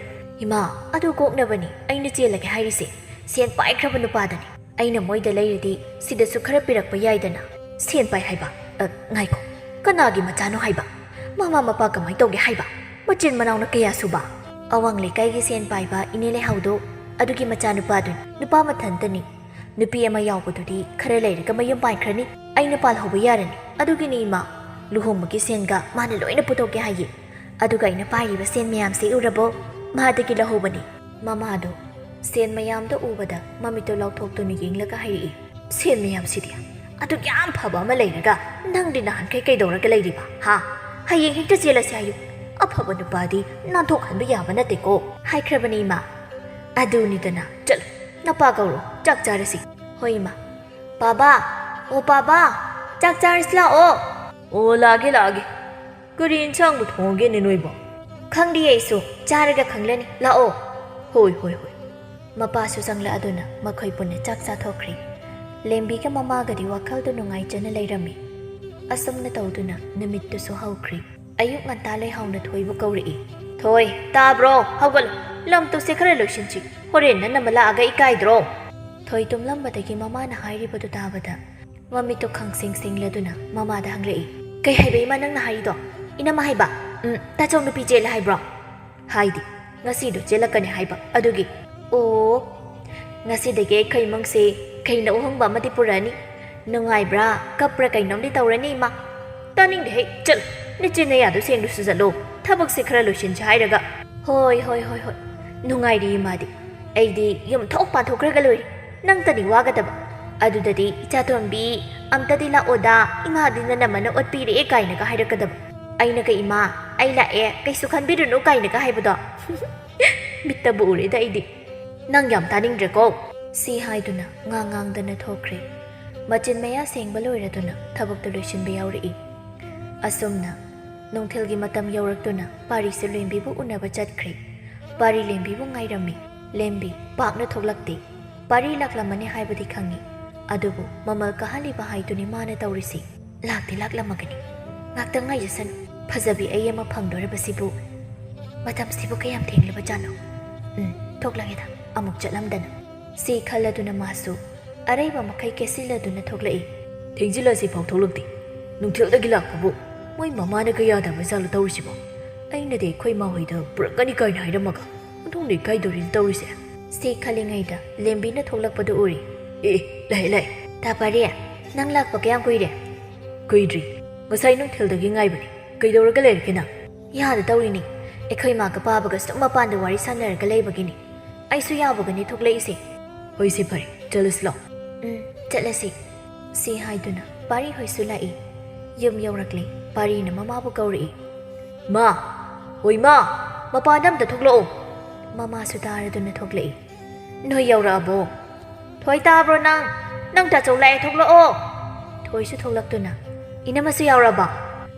ꯏꯃꯥ, ꯑꯗꯨ ꯀꯣꯛꯅꯕꯅꯤ ꯑꯩꯅ ꯆꯦꯜꯂꯒꯦ ꯍꯥꯏꯔꯤꯁꯦ꯫ ꯁꯦꯟ ꯄꯥꯏꯈ꯭ꯔꯕ ꯅꯨꯄꯥꯗꯅꯤ꯫ ꯑꯩꯅ ꯃꯣꯏꯗ ꯂꯩꯔꯗꯤ ꯁꯤꯗꯁꯨ ꯈꯔ ꯄꯤꯔꯛꯄ ꯌꯥꯏꯗꯅ꯫ ꯁꯦꯟ ꯄꯥꯏ ꯍꯥꯏꯕ? ꯑ, ꯉꯥꯏꯈꯣ, ꯀꯅꯥꯒꯤ ꯃꯆꯥꯅꯣ ꯍꯥꯏꯕ? ꯃꯃꯥ ꯃꯄꯥ ꯀꯃꯥꯏ ꯇꯧꯒꯦ ꯍꯥꯏꯕ? ꯃꯆꯤꯟ ꯃꯅꯥꯎꯅ ꯀꯌꯥ ꯁꯨꯕ? ꯑꯋꯥꯡ ꯂꯩꯀꯥꯏꯒꯤ ꯁꯦꯟ ꯄꯥꯏꯕ ꯏꯅꯦ ꯂꯩꯍꯥꯎꯗꯣ, ꯑꯗꯨꯒꯤ ꯃꯆꯥꯅꯨꯄꯥꯗꯨꯅꯤ꯫ ꯅꯨꯄꯥ ꯃꯊꯟꯇꯅꯤ꯫ ꯅꯨꯄꯤ ꯑꯃ ꯌꯥꯎꯕꯗꯨꯗꯤ ꯈꯔ ꯂꯩꯔꯒ ꯃꯌꯨꯝ ꯄꯥꯟꯈ꯭ꯔꯅꯤ꯫ ꯑꯩꯅ ꯄꯥꯜꯍꯧꯕ ꯌꯥꯔꯅꯤ꯫ ꯑꯗꯨꯒꯤꯅꯤ ꯏꯃꯥ, ꯂꯨꯍꯣꯡꯕꯒꯤ ꯁꯦꯟꯒ ꯃꯥꯅ ꯂꯣꯏꯅ ꯄꯨꯊꯣꯛꯀꯦ ꯍꯥꯏꯌꯦ꯫ ꯑꯗꯨꯒ ꯑꯩꯅ ꯄꯥꯏꯔꯤꯕ ꯁꯦꯟ ꯃꯌꯥꯝꯁꯦ ꯎꯔꯕꯣ? ꯃꯥꯗꯒꯤ ꯂꯧꯍꯧꯕꯅꯤ꯫ ꯃꯃꯥꯗꯣ ꯁꯦꯟ ꯃꯌꯥꯝꯗꯣ ꯎꯕꯗ ꯃꯃꯤꯠꯇꯣ ꯂꯥꯎꯊꯣꯛꯇꯨꯅ ꯌꯦꯡꯂꯒ ꯍꯥꯏꯔꯛꯏ, "ꯁꯦꯟ ꯃꯌꯥꯝꯁꯤꯗꯤ ꯑꯗꯨꯛ ꯌꯥꯝ ꯐꯕ ꯑꯃ ꯂꯩꯔꯒ ꯅꯪꯗꯤ ꯅꯍꯥꯟꯈꯩ ꯀꯩꯗꯧꯔꯒ ꯂꯩꯔꯤꯕ? ꯍꯥ? ꯍꯌꯦꯡ ꯍꯦꯛꯇ ꯆꯦꯜꯂꯁꯦ ꯍꯥꯏꯌꯨ꯫ ꯑꯐꯕ ꯅꯨꯄꯥꯗꯤ ꯅꯥꯟꯊꯣꯛꯍꯟꯕ ꯌꯥꯕ ꯅꯠꯇꯦꯀꯣ" ꯍꯥꯏꯈ꯭ꯔꯕꯅꯤ ꯏꯃꯥ꯫ "ꯑꯗꯨꯅꯤꯗꯅ, ꯆꯠꯂꯣ, ꯅꯄꯥ ꯀꯧꯔꯣ, ꯆꯥꯛ ꯆꯥꯔꯁꯤ"꯫ "ꯍꯣꯏ ꯏꯃꯥ"꯫ "ꯄꯥꯕꯥ, ꯑꯣ ꯄꯥꯕꯥ, ꯆꯥꯛ ꯆꯥꯔꯁꯤ ꯂꯥꯛꯑꯣ"꯫ "ꯑꯣ, ꯂꯥꯛꯑꯒꯦ, ꯂꯥꯛꯑꯒꯦ꯫ ꯀꯔꯤ ꯏꯟꯁꯥꯡꯕꯨ ꯊꯣꯡꯉꯒꯦꯅꯦ ꯅꯣꯏꯕꯣ?" "ꯈꯪꯗꯤꯌꯦ ꯑꯩꯁꯨ, ꯆꯥꯔꯒ ꯈꯪꯂꯅꯤ, ꯂꯥꯛꯑꯣ"꯫ "ꯍꯣꯏ, ꯍꯣꯏ, ꯍꯣꯏ"꯫ ꯃꯄꯥꯁꯨ ꯆꯪꯂꯛꯑꯗꯨꯅ ꯃꯈꯣꯏ ꯄꯨꯟꯅ ꯆꯥꯛ ꯆꯥꯊꯣꯛꯈ꯭ꯔꯦ꯫ ꯂꯦꯝꯕꯤꯒ ꯃꯃꯥꯒꯗꯤ ꯋꯥꯈꯜꯗꯨ ꯅꯨꯡꯉꯥꯏꯖꯅ ꯂꯩꯔꯝꯃꯤ꯫ ꯑꯁꯨꯝꯅ ꯇꯧꯗꯨꯅ ꯅꯨꯃꯤꯠꯇꯨꯁꯨ ꯍꯧꯈ꯭ꯔꯦ꯫ ꯑꯌꯨꯛ ꯉꯟꯇꯥ ꯂꯩꯍꯥꯎꯅ ꯊꯣꯏꯕꯨ ꯀꯧꯔꯛꯏ꯫ "ꯊꯣꯏ, ꯇꯥꯕ꯭ꯔꯣ? ꯍꯧꯒꯠꯂꯣ꯫ ꯂꯝ ꯇꯨꯁꯦ ꯈꯔ ꯂꯣꯏꯁꯤꯟꯁꯤ꯫ ꯍꯣꯔꯦꯟ ꯅꯅꯝꯃ ꯂꯥꯛꯑꯒ ꯏꯀꯥꯏꯗ꯭ꯔꯣ?" ꯊꯣꯏ ꯇꯨꯝꯂꯝꯕꯗꯒꯤ ꯃꯃꯥꯅ ꯍꯥꯏꯔꯤꯕꯗꯨ ꯇꯥꯕꯗ ꯃꯃꯤꯠꯇꯨ ꯈꯪꯁꯤꯡ ꯁꯤꯡꯂꯗꯨꯅ ꯃꯃꯥꯗ ꯍꯪꯂꯛꯏ, "ꯀꯩ ꯍꯥꯏꯕ ꯏꯃꯥ ꯅꯪꯅ ꯍꯥꯏꯔꯤꯗꯣ? ꯏꯅꯝꯃ ꯍꯥꯏꯕ? ꯎꯝ, ꯇꯥꯆꯧ ꯅꯨꯄꯤ ꯆꯦꯜꯂꯦ ꯍꯥꯏꯕ꯭ꯔꯣ?" "ꯍꯥꯏꯗꯤ, ꯉꯁꯤꯗꯣ ꯆꯦꯜꯂꯛꯀꯅꯤ ꯍꯥꯏꯕ ꯑꯗꯨꯒꯤ"꯫ "ꯑꯣ, ꯉꯁꯤꯗꯒꯤ ꯑꯩꯈꯣꯏ ꯏꯃꯨꯡꯁꯦ ꯀꯩꯅ ꯑꯍꯣꯡꯕ ꯑꯃꯗꯤ ꯄꯨꯔꯛꯑꯅꯤ꯫ ꯅꯨꯡꯉꯥꯏꯕ꯭ꯔꯥ, ꯀꯞꯄ꯭ꯔꯥ ꯀꯩꯅꯣꯝꯗꯤ ꯇꯧꯔꯅꯤ ꯏꯃꯥ"꯫ "ꯇꯥꯅꯤꯡꯗꯦ ꯍꯦ, ꯆꯠꯂꯨ꯫ ꯅꯆꯤꯟ ꯅꯌꯥꯗꯣ ꯁꯦꯡꯗꯨꯁꯨ ꯆꯠꯂꯣ꯫ ꯊꯕꯛꯁꯦ ꯈꯔ ꯂꯣꯏꯁꯤꯟꯁꯤ ꯍꯥꯏꯔꯒ"꯫ "ꯍꯣꯏ, ꯍꯣꯏ, ꯍꯣꯏ, ꯍꯣꯏ꯫ ꯅꯨꯡꯉꯥꯏꯔꯤ ꯏꯃꯥꯗꯤ꯫ ꯑꯩꯗꯤ ꯌꯨꯝ ꯊꯣꯛ ꯄꯥꯟꯊꯣꯛꯈ꯭ꯔꯒ ꯂꯣꯏꯔꯦ꯫ ꯅꯪꯇꯅꯤ ꯋꯥꯒꯗꯕ"꯫ ꯑꯗꯨꯗꯗꯤ, "ꯏꯆꯥꯇꯣꯝꯕꯤ, ꯑꯝꯇꯗꯤ ꯂꯥꯛꯑꯣꯗ, ꯏꯃꯥꯗꯤ ꯅꯅꯝꯃꯅ ꯑꯣꯠꯄꯤꯔꯛꯑꯦ" ꯀꯥꯏꯅꯒ ꯍꯥꯏꯔꯛꯀꯗꯕ꯫ ꯑꯩꯅꯒ "ꯏꯃꯥ, ꯑꯩ ꯂꯥꯛꯑꯦ, ꯀꯩꯁꯨ ꯈꯟꯕꯤꯔꯨꯅꯨ" ꯀꯥꯏꯅꯒ ꯍꯥꯏꯕꯗꯣ꯫ ꯃꯤꯠꯇꯕꯨ ꯎꯔꯦꯗ ꯑꯩꯗꯤ꯫ "ꯅꯪ ꯌꯥꯝ ꯇꯥꯅꯤꯡꯗ꯭ꯔꯦꯀꯣ"꯫ ꯁꯤ ꯍꯥꯏꯗꯨꯅ ꯉꯥꯡ ꯉꯥꯡꯗꯅ ꯊꯣꯛꯈ꯭ꯔꯦ꯫ ꯃꯆꯤꯟ ꯃꯌꯥ ꯁꯦꯡꯕ ꯂꯣꯏꯔꯗꯨꯅ ꯊꯕꯛꯇꯨ ꯂꯣꯏꯁꯤꯟꯕ ꯌꯥꯎꯔꯛꯏ꯫ ꯑꯁꯨꯝꯅ ꯅꯨꯡꯊꯤꯜꯒꯤ ꯃꯇꯝ ꯌꯧꯔꯛꯇꯨꯅ ꯄꯥꯔꯤꯁꯨ ꯂꯦꯝꯕꯤꯕꯨ ꯎꯅꯕ ꯆꯠꯈ꯭ꯔꯦ꯫ ꯄꯥꯔꯤ ꯂꯦꯝꯕꯤꯕꯨ ꯉꯥꯏꯔꯝꯃꯤ꯫ ꯂꯦꯝꯕꯤ ꯄꯥꯛꯅ ꯊꯣꯛꯂꯛꯇꯦ꯫ ꯄꯥꯔꯤ ꯂꯥꯛꯂꯝꯃꯅꯤ ꯍꯥꯏꯕꯗꯤ ꯈꯪꯉꯤ, ꯑꯗꯨꯕꯨ ꯃꯃꯜ ꯀꯥꯍꯜꯂꯤꯕ ꯍꯥꯏꯗꯨꯅꯤ ꯃꯥꯅ ꯇꯧꯔꯤꯁꯤ꯫ ꯂꯥꯛꯇꯤ ꯂꯥꯛꯂꯝꯃꯒꯅꯤ꯫ ꯉꯥꯛꯇꯪ ꯉꯥꯏꯖꯁꯅꯨ꯫ ꯐꯖꯕꯤ ꯑꯩ ꯑꯃ ꯐꯪꯗꯣꯔꯕꯁꯤꯕꯨ꯫ ꯃꯇꯝꯁꯤꯕꯨ ꯀꯌꯥꯝ ꯊꯦꯡꯂꯕꯖꯥꯠꯅꯣ? ꯎꯝ, ꯊꯣꯛꯂꯒꯦꯗ, ꯑꯃꯨꯛ ꯆꯠꯂꯝꯗꯅ꯫ ꯁꯤ ꯈꯜꯂꯗꯨꯅ ꯃꯥꯁꯨ ꯑꯔꯩꯕ ꯃꯈꯩ ꯀꯦꯁꯤꯜꯂꯗꯨꯅ ꯊꯣꯛꯂꯛꯏ꯫ "ꯊꯦꯡꯖꯤꯜꯂꯁꯤ ꯐꯥꯎ ꯊꯣꯛꯂꯛꯇꯦ꯫ ꯅꯨꯡꯊꯤꯜꯗꯒꯤ ꯂꯥꯛꯄꯕꯨ ꯃꯣꯏ ꯃꯃꯥꯅ ꯀꯌꯥꯗꯕ ꯖꯥꯠꯂꯣ ꯇꯧꯔꯤꯁꯤꯕꯣ? ꯑꯩꯅꯗꯤ ꯑꯩꯈꯣꯏ ꯏꯃꯥ ꯍꯣꯏꯗ ꯄꯨꯔꯛꯀꯅꯤ ꯀꯥꯏꯅ ꯍꯥꯏꯔꯝꯃꯒ ꯑꯣꯟꯊꯣꯛꯅ ꯏꯀꯥꯏꯗꯧꯔꯤꯅ ꯇꯧꯔꯤꯁꯦ"꯫ ꯁꯤ ꯈꯜꯂꯤꯉꯩꯗ ꯂꯦꯝꯕꯤꯅ ꯊꯣꯛꯂꯛꯄꯗꯨ ꯎꯔꯤ꯫ "ꯑꯦ, ꯑꯦ, ꯂꯥꯛꯑꯦ, ꯂꯥꯛꯑꯦ"꯫ "ꯇꯥ ꯄꯥꯔꯤ, ꯅꯪ ꯂꯥꯛꯄ ꯀꯌꯥꯝ ꯀꯨꯏꯔꯦ?" "ꯀꯨꯏꯗ꯭ꯔꯤ"꯫ ꯉꯁꯥꯏ ꯅꯨꯡꯊꯤꯜꯗꯒꯤ ꯉꯥꯏꯕꯅꯤ꯫ ꯀꯩꯗꯧꯔꯒ ꯂꯩꯔꯒꯦ ꯅꯪ? ꯌꯥꯗ ꯇꯧꯔꯤꯅꯤ꯫ ꯑꯩꯈꯣꯏ ꯏꯃꯥꯒ ꯄꯥꯕꯒ ꯁꯨꯝ ꯃꯄꯥꯟꯗ ꯋꯥꯔꯤ ꯁꯥꯟꯅꯔꯒ ꯂꯩꯕꯒꯤꯅꯤ꯫ ꯑꯩꯁꯨ ꯌꯥꯕꯒꯅꯤ ꯊꯣꯛꯂꯛꯏꯁꯦ꯫ ꯍꯣꯏꯁꯦ, ꯐꯔꯦ, ꯆꯠꯂꯁꯤ ꯂꯥꯛꯑꯣ꯫ ꯎꯝ, ꯆꯠꯂꯁꯤ꯫ ꯁꯤ ꯍꯥꯏꯗꯨꯅ ꯄꯥꯔꯤ ꯍꯣꯏꯁꯨ ꯂꯥꯛꯏ꯫ ꯌꯨꯝ ꯌꯧꯔꯛꯂꯦ꯫ ꯄꯥꯔꯤꯅ ꯃꯃꯥꯕꯨ ꯀꯧꯔꯛꯏ꯫ "ꯃꯥ! ꯍꯣꯏ ꯃꯥ! ꯃꯄꯥꯟꯗ ꯑꯝꯇ ꯊꯣꯛꯂꯛꯑꯣ!" ꯃꯃꯥꯁꯨ ꯇꯥꯔꯗꯨꯅ ꯊꯣꯛꯂꯛꯏ꯫ "ꯅꯣꯏ ꯌꯧꯔꯛꯑꯕꯣ? ꯊꯣꯏ, ꯇꯥꯕ꯭ꯔꯣ ꯅꯪ? ꯅꯪ ꯇꯥꯆꯧ ꯂꯥꯛꯑꯦ, ꯊꯣꯛꯂꯛꯑꯣ!" ꯊꯣꯏꯁꯨ ꯊꯣꯛꯂꯛꯇꯨꯅ, "ꯏꯅꯝꯃꯁꯨ ꯌꯥꯎꯔꯛꯑꯕ?"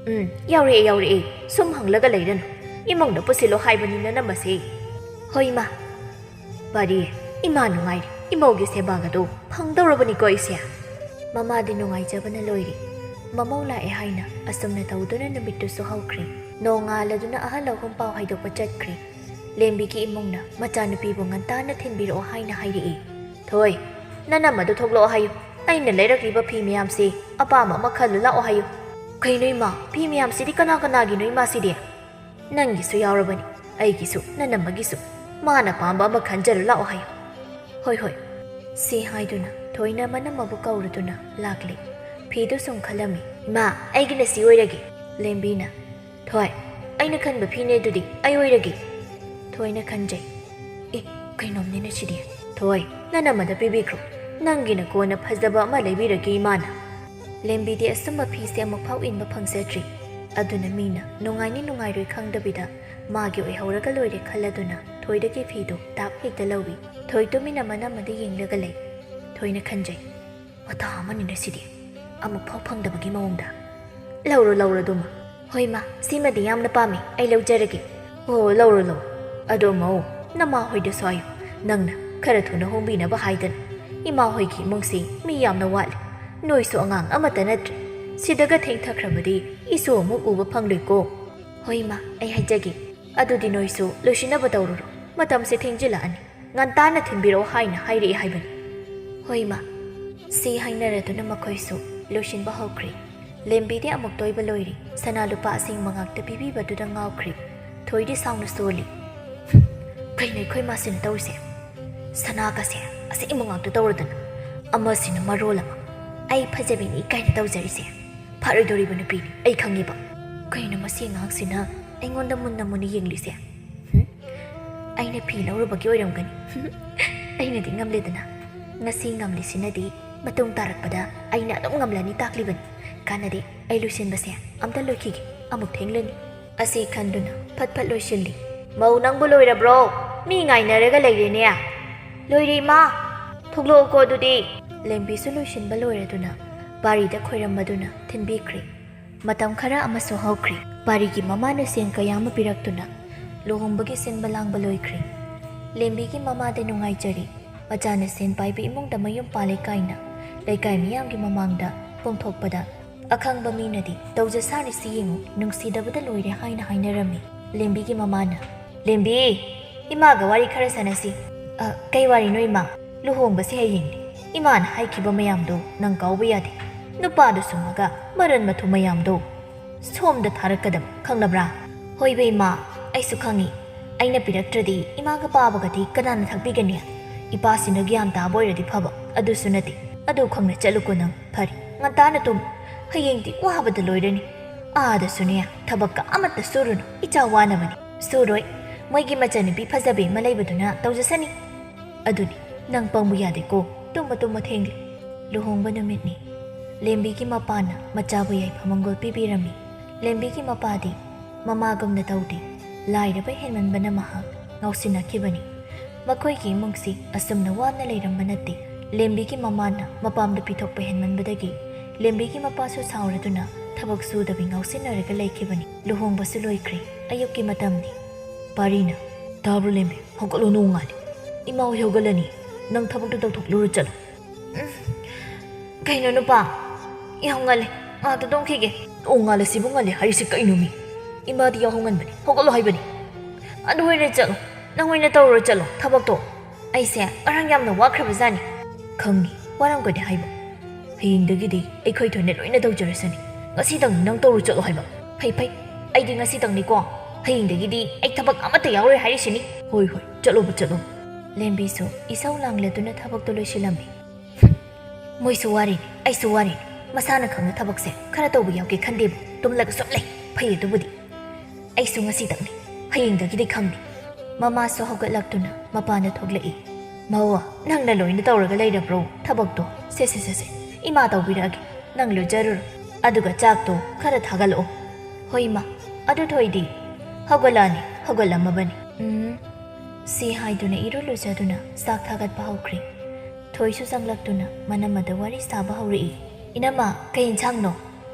"ꯎꯝ, ꯌꯥꯎꯔꯛꯑꯦ, ꯌꯥꯎꯔꯛꯑꯦ꯫ ꯁꯨꯝ ꯍꯪꯂꯒ ꯂꯩꯔꯅꯨ꯫ ꯏꯃꯨꯡꯗ ꯄꯨꯁꯤꯜꯂꯣ ꯍꯥꯏꯕꯅꯤ ꯅꯅꯝꯃꯁꯦ꯫" "ꯍꯣꯏ, ꯏꯃꯥ꯫" "ꯄꯥꯔꯤ, ꯏꯃꯥ ꯅꯨꯡꯉꯥꯏꯔꯤ꯫ ꯏꯃꯧꯒꯤ ꯁꯦꯕꯥꯒꯗꯣ ꯐꯪꯗꯧꯔꯕꯅꯤꯀꯣ ꯑꯩꯁꯦ꯫" ꯃꯃꯥꯗꯤ ꯅꯨꯡꯉꯥꯏꯖꯕꯅ ꯂꯣꯏꯔꯤ꯫ ꯃꯃꯧ ꯂꯥꯛꯑꯦ ꯍꯥꯏꯅ ꯑꯁꯨꯝꯅ ꯇꯧꯗꯨꯅ ꯅꯨꯃꯤꯠꯇꯨꯁꯨ ꯍꯧꯈ꯭ꯔꯦ꯫ ꯅꯣꯡꯉꯥꯜꯂꯗꯨꯅ ꯑꯍꯜ ꯑꯍꯨꯝ ꯄꯥꯎ ꯍꯥꯏꯗꯣꯛꯄ ꯆꯠꯈ꯭ꯔꯦ꯫ ꯂꯦꯝꯕꯤꯒꯤ ꯏꯃꯨꯡꯅ ꯃꯆꯥꯅꯨꯄꯤꯕꯨ ꯉꯟꯇꯥꯅ ꯊꯤꯟꯕꯤꯔꯛꯑꯣ ꯍꯥꯏꯅ ꯍꯥꯏꯔꯛꯏ꯫ "ꯊꯣꯏ, ꯅꯅꯝꯃꯗꯨ ꯊꯣꯛꯂꯛꯑꯣ ꯍꯥꯏꯌꯨ꯫ ꯑꯩꯅ ꯂꯩꯔꯛꯂꯤꯕ ꯐꯤ ꯃꯌꯥꯝꯁꯤ ꯑꯄꯥꯝꯕ ꯑꯃ ꯈꯜꯂꯨ ꯂꯥꯛꯑꯣ ꯍꯥꯏꯌꯨ꯫" "ꯀꯩꯅꯣ ꯏꯃꯥ, ꯐꯤ ꯃꯌꯥꯝꯁꯤꯗꯤ ꯀꯅꯥ ꯀꯅꯥꯒꯤꯅꯣ ꯏꯃꯥꯁꯤꯗꯤ?" "ꯅꯪꯒꯤꯁꯨ ꯌꯥꯎꯔꯕꯅꯤ, ꯑꯩꯒꯤꯁꯨ, ꯅꯅꯝꯃꯒꯤꯁꯨ꯫ ꯃꯥꯅ ꯄꯥꯝꯕ ꯑꯃ ꯈꯟꯖꯔꯨ ꯂꯥꯛꯑꯣ ꯍꯥꯏꯌꯨ꯫" "ꯍꯣꯏ, ꯍꯣꯏ꯫" ꯁꯤ ꯍꯥꯏꯗꯨꯅ ꯊꯣꯏꯅ ꯃꯅꯝꯃꯕꯨ ꯀꯧꯔꯗꯨꯅ ꯂꯥꯛꯂꯦ꯫ ꯐꯤꯗꯨ ꯁꯨꯝ ꯈꯜꯂꯝꯃꯤ꯫ "ꯏꯃꯥ, ꯑꯩꯒꯤꯅ ꯁꯤ ꯑꯣꯏꯔꯒꯦ꯫" ꯂꯦꯝꯕꯤꯅ, "ꯊꯣꯏ, ꯑꯩꯅ ꯈꯟꯕ ꯐꯤꯅꯦ ꯑꯗꯨꯗꯤ, ꯑꯩ ꯑꯣꯏꯔꯒꯦ꯫" ꯊꯣꯏꯅ ꯈꯟꯖꯩ꯫ "ꯑꯦ, ꯀꯩꯅꯣꯝꯅꯤꯅꯦ ꯁꯤꯗꯤ꯫ ꯊꯣꯏ, ꯅꯅꯝꯃꯗ ꯄꯤꯕꯤꯈ꯭ꯔꯣ꯫ ꯅꯪꯒꯤꯅ ꯀꯣꯟꯅ ꯐꯖꯕ ꯑꯃ ꯂꯩꯕꯤꯔꯒꯦ ꯏꯃꯥꯅ꯫" ꯂꯦꯝꯕꯤꯗꯤ ꯑꯆꯨꯝꯕ ꯐꯤꯁꯦ ꯑꯃꯨꯛꯐꯥꯎ ꯏꯟꯕ ꯐꯪꯖꯗ꯭ꯔꯤ꯫ ꯑꯗꯨꯅ ꯃꯤꯅ ꯅꯨꯡꯉꯥꯏꯅꯤ ꯅꯨꯡꯉꯥꯏꯔꯣꯏ ꯈꯪꯗꯕꯤꯗ ꯃꯥꯒꯤ ꯑꯣꯏꯍꯧꯔꯒ ꯂꯣꯏꯔꯦ ꯈꯜꯂꯗꯨꯅ ꯊꯣꯏꯗꯒꯤ ꯐꯤꯗꯨ ꯇꯥꯞ ꯍꯦꯛꯇ ꯂꯧꯏ꯫ ꯊꯣꯏ ꯇꯨꯃꯤꯟꯅ ꯃꯅꯝꯃꯗ ꯌꯦꯡꯂꯒ ꯂꯩ꯫ ꯊꯣꯏꯅ ꯈꯟꯖꯩ, "ꯃꯇꯥ ꯑꯃꯅꯤꯅ ꯁꯤꯗꯤ, ꯑꯃꯨꯛꯐꯥꯎ ꯐꯪꯗꯕꯒꯤ ꯃꯑꯣꯡꯗ꯫ ꯂꯧꯔꯣ, ꯂꯧꯔꯣ ꯑꯗꯨꯃ꯫" "ꯍꯣꯏ ꯃꯥ, ꯁꯤꯃꯗꯤ ꯌꯥꯝꯅ ꯄꯥꯝꯃꯤ, ꯑꯩ ꯂꯧꯖꯔꯒꯦ꯫" "ꯑꯣ, ꯂꯧꯔꯣ, ꯂꯧꯔꯣ꯫ ꯑꯗꯣ ꯃꯧ, ꯅꯃꯥ ꯍꯣꯏꯗꯁꯨ ꯍꯥꯏꯌꯨ, ꯅꯪꯅ ꯈꯔ ꯊꯨꯅ ꯍꯣꯡꯕꯤꯅꯕ ꯍꯥꯏꯗꯅ꯫ ꯏꯃꯥ ꯍꯣꯏꯒꯤ ꯏꯃꯨꯡꯁꯤ ꯃꯤ ꯌꯥꯝꯅ ꯋꯥꯠꯂꯤ꯫ ꯅꯣꯏꯁꯨ ꯑꯉꯥꯡ ꯑꯃꯠꯇ ꯅꯠꯇ꯭ꯔꯦ꯫ ꯁꯤꯗꯒ ꯊꯦꯡꯊꯈ꯭ꯔꯕꯗꯤ ꯏꯁꯨ ꯑꯃꯨꯛ ꯎꯕ ꯐꯪꯂꯣꯏꯀꯣ꯫" "ꯍꯣꯏ ꯏꯃꯥ, ꯑꯩ ꯍꯥꯏꯖꯒꯦ꯫ ꯑꯗꯨꯗꯤ ꯅꯣꯏꯁꯨ ꯂꯣꯏꯁꯤꯟꯅꯕ ꯇꯧꯔꯨꯔꯣ꯫ ꯃꯇꯝꯁꯦ ꯊꯦꯡꯖꯤꯜꯂꯛꯑꯅꯤ꯫ ꯉꯟꯇꯥꯅ ꯊꯤꯟꯕꯤꯔꯛꯑꯣ ꯍꯥꯏꯅ ꯍꯥꯏꯔꯛꯑꯦ ꯍꯥꯏꯕꯅꯤ꯫" "ꯍꯣꯏ ꯏꯃꯥ꯫" ꯁꯤ ꯍꯥꯏꯅꯔꯗꯨꯅ ꯃꯈꯣꯏꯁꯨ ꯂꯣꯏꯁꯤꯟꯕ ꯍꯧꯈ꯭ꯔꯦ꯫ ꯂꯦꯝꯕꯤꯗꯤ ꯑꯃꯨꯛꯇ ꯑꯣꯏꯕ ꯂꯣꯏꯔꯦ꯫ ꯁꯅꯥ ꯂꯨꯄꯥ ꯑꯁꯦꯡꯕ ꯉꯥꯛꯇ ꯄꯤꯕꯤꯕꯗꯨꯗ ꯉꯥꯎꯈ꯭ꯔꯦ꯫ ꯊꯣꯏꯗꯤ ꯁꯥꯎꯅ ꯁꯣꯜꯂꯤ꯫ "ꯀꯩꯅꯣ ꯑꯩꯈꯣꯏ ꯃꯥꯁꯤꯅ ꯇꯧꯔꯤꯁꯦ? ꯁꯅꯥꯒꯁꯦ ꯑꯁꯦꯡꯕ ꯉꯥꯛꯇ ꯇꯧꯔꯗꯅ꯫ ꯑꯃꯁꯤꯅ ꯃꯔꯣꯜ ꯑꯃ ꯑꯩ ꯐꯖꯕꯤꯅꯤ ꯀꯥꯏꯅ ꯇꯧꯖꯔꯤꯁꯦ꯫ ꯐꯔꯣꯏꯗꯧꯔꯤꯕ ꯅꯨꯄꯤꯅꯤ, ꯑꯩ ꯈꯪꯉꯦꯕ꯫ ꯀꯩꯅꯣ ꯃꯁꯤ ꯑꯉꯥꯡꯁꯤꯅ ꯑꯩꯉꯣꯟꯗ ꯃꯨꯟꯅ ꯃꯨꯟꯅ ꯌꯦꯡꯂꯤꯁꯦ? ꯍꯨꯝ? ꯑꯩꯅ ꯐꯤ ꯂꯧꯔꯨꯕꯒꯤ ꯑꯣꯏꯔꯝꯒꯅꯤ꯫ ꯑꯩꯅꯗꯤ ꯉꯝꯂꯦꯗꯅ꯫ ꯉꯁꯤ ꯉꯝꯂꯤꯁꯤꯅꯗꯤ ꯃꯇꯨꯡ ꯇꯥꯔꯛꯄꯗ ꯑꯩꯅ ꯑꯗꯨꯝ ꯉꯝꯂꯅꯤ ꯇꯥꯛꯂꯤꯕꯅꯤ꯫ ꯀꯥꯟꯅꯗꯦ, ꯑꯩ ꯂꯣꯏꯁꯤꯟꯕꯁꯦ ꯑꯝꯇ ꯂꯣꯏꯈꯤꯒꯦ, ꯑꯃꯨꯛ ꯊꯦꯡꯂꯅꯤ꯫ ꯑꯁꯤ ꯈꯟꯗꯨꯅ ꯐꯠ ꯐꯠ ꯂꯣꯏꯁꯤꯜꯂꯤ꯫ "ꯃꯧ, ꯅꯪꯕꯨ ꯂꯣꯏꯔꯕ꯭ꯔꯣ? ꯃꯤ ꯉꯥꯏꯅꯔꯒ ꯂꯩꯔꯦꯅꯦ꯫" "ꯂꯣꯏꯔꯦ, ꯏꯃꯥ꯫ ꯊꯣꯛꯂꯛꯑꯣꯀꯣ ꯑꯗꯨꯗꯤ꯫" ꯂꯦꯝꯕꯤꯁꯨ ꯂꯣꯏꯁꯤꯟꯕ ꯂꯣꯏꯔꯗꯨꯅ ꯄꯥꯔꯤꯗ ꯈꯣꯏꯔꯝꯃꯗꯨꯅ ꯊꯤꯟꯕꯤꯈ꯭ꯔꯦ꯫ ꯃꯇꯝ ꯈꯔ ꯑꯃꯁꯨ ꯍꯧꯈ꯭ꯔꯦ꯫ ꯄꯥꯔꯤꯒꯤ ꯃꯃꯥꯅ ꯁꯦꯟ ꯀꯌꯥ ꯑꯃ ꯄꯤꯔꯛꯇꯨꯅ ꯂꯨꯍꯣꯡꯕꯒꯤ ꯁꯤꯟꯕ ꯂꯥꯡꯕ ꯂꯣꯏꯈ꯭ꯔꯦ꯫ ꯂꯦꯝꯕꯤꯒꯤ ꯃꯃꯥꯗꯤ ꯅꯨꯡꯉꯥꯏꯖꯔꯤ꯫ ꯃꯆꯥꯅ ꯁꯦꯟ ꯄꯥꯏꯕ ꯏꯃꯨꯡꯗ ꯃꯌꯨꯝ ꯄꯥꯜꯂꯦ ꯀꯥꯏꯅ ꯂꯩꯀꯥꯏ ꯃꯤꯌꯥꯝꯒꯤ ꯃꯃꯥꯡꯗ ꯐꯣꯡꯊꯣꯛꯄꯗ ꯑꯈꯪꯕ ꯃꯤꯅꯗꯤ "ꯇꯧꯖ ꯁꯥꯔꯤꯁꯤ ꯌꯦꯡꯉꯨ, ꯅꯨꯡꯁꯤꯗꯕꯗ ꯂꯣꯏꯔꯦ" ꯍꯥꯏꯅ ꯍꯥꯏꯅꯔꯝꯃꯤ꯫ ꯂꯦꯝꯕꯤꯒꯤ ꯃꯃꯥꯅ, "ꯂꯦꯝꯕꯤ, ꯏꯃꯥꯒ ꯋꯥꯔꯤ ꯈꯔ ꯁꯥꯟꯅꯁꯤ꯫" "ꯑ, ꯀꯩ ꯋꯥꯔꯤꯅꯣ ꯏꯃꯥ?" "ꯂꯨꯍꯣꯡꯕꯁꯦ ꯍꯌꯦꯡꯅꯤ꯫ ꯏꯃꯥꯅ ꯍꯥꯏꯈꯤꯕ ꯃꯌꯥꯝꯗꯣ ꯅꯪ ꯀꯥꯎꯕ ꯌꯥꯗꯦ꯫ ꯅꯨꯄꯥꯗꯨ ꯁꯨꯝꯃꯒ ꯃꯔꯟ ꯃꯊꯨꯝ ꯃꯌꯥꯝꯗꯣ ꯁꯣꯝꯗ ꯊꯥꯔꯛꯀꯗꯕ, ꯈꯪꯂꯕ꯭ꯔꯥ?" "ꯍꯣꯏꯕ ꯏꯃꯥ, ꯑꯩꯁꯨ ꯈꯪꯉꯤ꯫ ꯑꯩꯅ ꯄꯤꯔꯛꯇ꯭ꯔꯗꯤ ꯏꯃꯥꯒ ꯄꯥꯕꯒꯗꯤ ꯀꯅꯥꯅ ꯊꯛꯄꯤꯒꯅꯤ? ꯏꯄꯥꯁꯤꯅ ꯒ꯭ꯌꯥꯟ ꯇꯥꯕ ꯑꯣꯏꯔꯗꯤ ꯐꯕ, ꯑꯗꯨꯁꯨ ꯅꯠꯇꯦ꯫ ꯑꯗꯨ ꯈꯪꯅ ꯆꯠꯂꯨꯀꯣ ꯅꯪ꯫ ꯐꯔꯦ, ꯉꯟꯇꯥꯅ ꯇꯨꯝ꯫ ꯍꯌꯦꯡꯗꯤ ꯋꯥꯕꯗ ꯂꯣꯏꯔꯅꯤ꯫ ꯑꯥꯗꯁꯨꯅꯦ, ꯊꯕꯛꯀ ꯑꯃꯠꯇ ꯁꯨꯔꯨꯅꯨ, ꯏꯆꯥ ꯋꯥꯅꯕꯅꯤ꯫" "ꯁꯨꯔꯣꯏ, ꯃꯣꯏꯒꯤ ꯃꯆꯟꯅꯨꯄꯤ ꯐꯖꯕꯤ ꯑꯃ ꯂꯩꯕꯗꯨꯅ ꯇꯧꯖꯁꯅꯤ꯫" "ꯑꯗꯨꯅꯤ, ꯅꯪ ꯄꯪꯕ ꯌꯥꯗꯦꯀꯣ꯫ ꯇꯨꯝꯃ ꯇꯨꯝꯃ ꯊꯦꯡꯂꯦ꯫" ꯂꯨꯍꯣꯡꯕ ꯅꯨꯃꯤꯠꯅꯤ꯫ ꯂꯦꯝꯕꯤꯒꯤ ꯃꯄꯥꯅ ꯃꯆꯥꯕꯨ ꯌꯥꯏꯐ ꯃꯪꯒꯣꯜ ꯄꯤꯕꯤꯔꯝꯃꯤ꯫ ꯂꯦꯝꯕꯤꯒꯤ ꯃꯄꯥꯗꯤ ꯃꯃꯥꯒꯨꯝꯅ ꯇꯧꯗꯦ꯫ ꯂꯥꯏꯔꯕ ꯍꯦꯟꯃꯟꯕꯅ ꯃꯍꯥꯛ ꯉꯥꯎꯁꯤꯟꯅꯈꯤꯕꯅꯤ꯫ ꯃꯈꯣꯏꯒꯤ ꯏꯃꯨꯡꯁꯤ ꯑꯁꯨꯝꯅ ꯋꯥꯅ ꯂꯩꯔꯝꯕ ꯅꯠꯇꯦ꯫ ꯂꯦꯝꯕꯤꯒꯤ ꯃꯃꯥꯅ ꯃꯄꯥꯝꯗ ꯄꯤꯊꯣꯛꯄ ꯍꯦꯟꯃꯟꯕꯗꯒꯤ ꯂꯦꯝꯕꯤꯒꯤ ꯃꯄꯥꯁꯨ ꯁꯥꯎꯔꯗꯨꯅ ꯊꯕꯛ ꯁꯨꯗꯕꯤ ꯉꯥꯎꯁꯤꯟꯅꯔꯒ ꯂꯩꯈꯤꯕꯅꯤ꯫ ꯂꯨꯍꯣꯡꯕꯁꯨ ꯂꯣꯏꯈ꯭ꯔꯦ꯫ ꯑꯌꯨꯛꯀꯤ ꯃꯇꯝꯅꯤ꯫ ꯄꯥꯔꯤꯅ, "ꯇꯥꯕ꯭ꯔꯣ ꯂꯦꯝꯕꯤ? ꯍꯧꯒꯠꯂꯣ, ꯅꯣꯡꯉꯥꯜꯂꯦ꯫ ꯏꯃꯥ ꯍꯣꯏ ꯍꯧꯒꯠꯂꯅꯤ꯫ ꯅꯪ ꯊꯕꯛꯇꯣ ꯇꯧꯊꯣꯛꯂꯨꯔꯣ, ꯆꯠꯂꯣ꯫" "ꯎꯝ, ꯀꯩꯅꯣ ꯅꯨꯄꯥ? ꯌꯥꯝ ꯉꯜꯂꯦ꯫ ꯉꯥꯏꯍꯥꯛꯇ ꯇꯨꯝꯈꯤꯒꯦ꯫" "ꯑꯣ, ꯉꯥꯜꯂꯁꯤꯕꯨ ꯉꯜꯂꯦ ꯍꯥꯏꯔꯤꯁꯤ ꯀꯩꯅꯣꯃꯤ? ꯏꯃꯥꯗꯤ ꯌꯥꯍꯧ ꯉꯟꯕꯅꯤ, ꯍꯧꯒꯠꯂꯣ ꯍꯥꯏꯕꯅꯤ꯫" "ꯑꯗꯨ ꯑꯣꯏꯔꯦ, ꯆꯠꯂꯣ, ꯅꯪ ꯑꯣꯏꯅ ꯇꯧꯔꯨꯔꯣ, ꯆꯠꯂꯣ ꯊꯕꯛꯇꯣ꯫ ꯑꯩꯁꯦ ꯉꯔꯥꯡ ꯌꯥꯝꯅ ꯋꯥꯈ꯭ꯔꯕꯖꯥꯠꯅꯤ꯫" "ꯈꯪꯉꯤ, ꯋꯥꯔꯝꯒꯅꯤ ꯍꯥꯏꯕ꯫ ꯍꯌꯦꯡꯗꯒꯤꯗꯤ ꯑꯩꯈꯣꯏ ꯊꯣꯏꯅ ꯂꯣꯏꯅ ꯇꯧꯖꯔꯁꯅꯤ꯫ ꯉꯁꯤꯗꯪ ꯅꯪ ꯇꯧꯔꯨ ꯆꯠꯂꯣ ꯍꯥꯏꯕ꯫" "ꯐꯩ, ꯐꯩ, ꯑꯩꯗꯤ ꯉꯁꯤꯗꯪꯅꯤꯀꯣ꯫ ꯍꯌꯦꯡꯗꯒꯤꯗꯤ ꯑꯩ ꯊꯕꯛ ꯑꯃꯠꯇ ꯌꯥꯎꯔꯣꯏ ꯍꯥꯏꯔꯤꯁꯤꯅꯤ꯫" "ꯍꯣꯏ, ꯍꯣꯏ, ꯆꯠꯂꯣꯕ, ꯆꯠꯂꯣ꯫" ꯂꯦꯝꯕꯤꯁꯨ ꯏꯁꯧ ꯂꯥꯡꯂꯗꯨꯅ ꯊꯕꯛꯇꯨ ꯂꯣꯏꯁꯤꯜꯂꯝꯃꯤ꯫ "ꯍꯨꯝ, ꯃꯣꯏꯁꯨ ꯋꯥꯔꯤꯅꯤ, ꯑꯩꯁꯨ ꯋꯥꯔꯤꯅꯤ꯫ ꯃꯁꯥꯅ ꯈꯪꯅ ꯊꯕꯛꯁꯦ ꯈꯔ ꯇꯧꯕ ꯌꯥꯎꯒꯦ ꯈꯟꯗꯦꯕ꯫ ꯇꯨꯝꯂꯒ ꯁꯨꯝ ꯂꯩ꯫ ꯐꯩ ꯑꯗꯨꯕꯨꯗꯤ꯫ ꯑꯩꯁꯨ ꯉꯁꯤꯗꯪꯅꯤ꯫ ꯍꯌꯦꯡꯗꯒꯤꯗꯤ ꯈꯪꯗꯦ꯫ ꯃꯃꯥꯁꯨ ꯍꯧꯒꯠꯂꯛꯇꯨꯅ ꯃꯄꯥꯟꯗ ꯊꯣꯛꯂꯛꯏ꯫ "ꯃꯧ, ꯅꯪꯅ ꯂꯣꯏꯅ ꯇꯧꯔꯒ ꯂꯩꯔꯕ꯭ꯔꯣ ꯊꯕꯛꯇꯣ?" "ꯁꯦ, ꯁꯦ, ꯁꯦ, ꯁꯦ꯫ ꯏꯃꯥ ꯇꯧꯕꯤꯔꯛꯑꯒꯦ꯫ ꯅꯪ ꯂꯨꯖꯔꯨꯔꯣ꯫ ꯑꯗꯨꯒ ꯆꯥꯛꯇꯣ ꯈꯔ ꯊꯥꯒꯠꯂꯛꯑꯣ꯫" "ꯍꯣꯏ, ꯏꯃꯥ꯫ ꯑꯗꯨ ꯊꯣꯏꯗꯤ?" "ꯍꯧꯒꯠꯂꯛꯑꯅꯤ, ꯍꯧꯒꯠꯂꯝꯃꯕꯅꯤ꯫" "ꯎꯝ꯫" ꯁꯤ ꯍꯥꯏꯗꯨꯅ ꯏꯔꯨ ꯂꯨꯖꯗꯨꯅ ꯆꯥꯛ ꯊꯥꯒꯠꯄ ꯍꯧꯈ꯭ꯔꯦ꯫ ꯊꯣꯏꯁꯨ ꯆꯪꯂꯛꯇꯨꯅ ꯃꯅꯝꯃꯗ ꯋꯥꯔꯤ ꯁꯥꯕ ꯍꯧꯔꯛꯏ꯫ "ꯏꯅꯝꯃ, ꯀꯩ ꯏꯟꯁꯥꯡꯅꯣ?"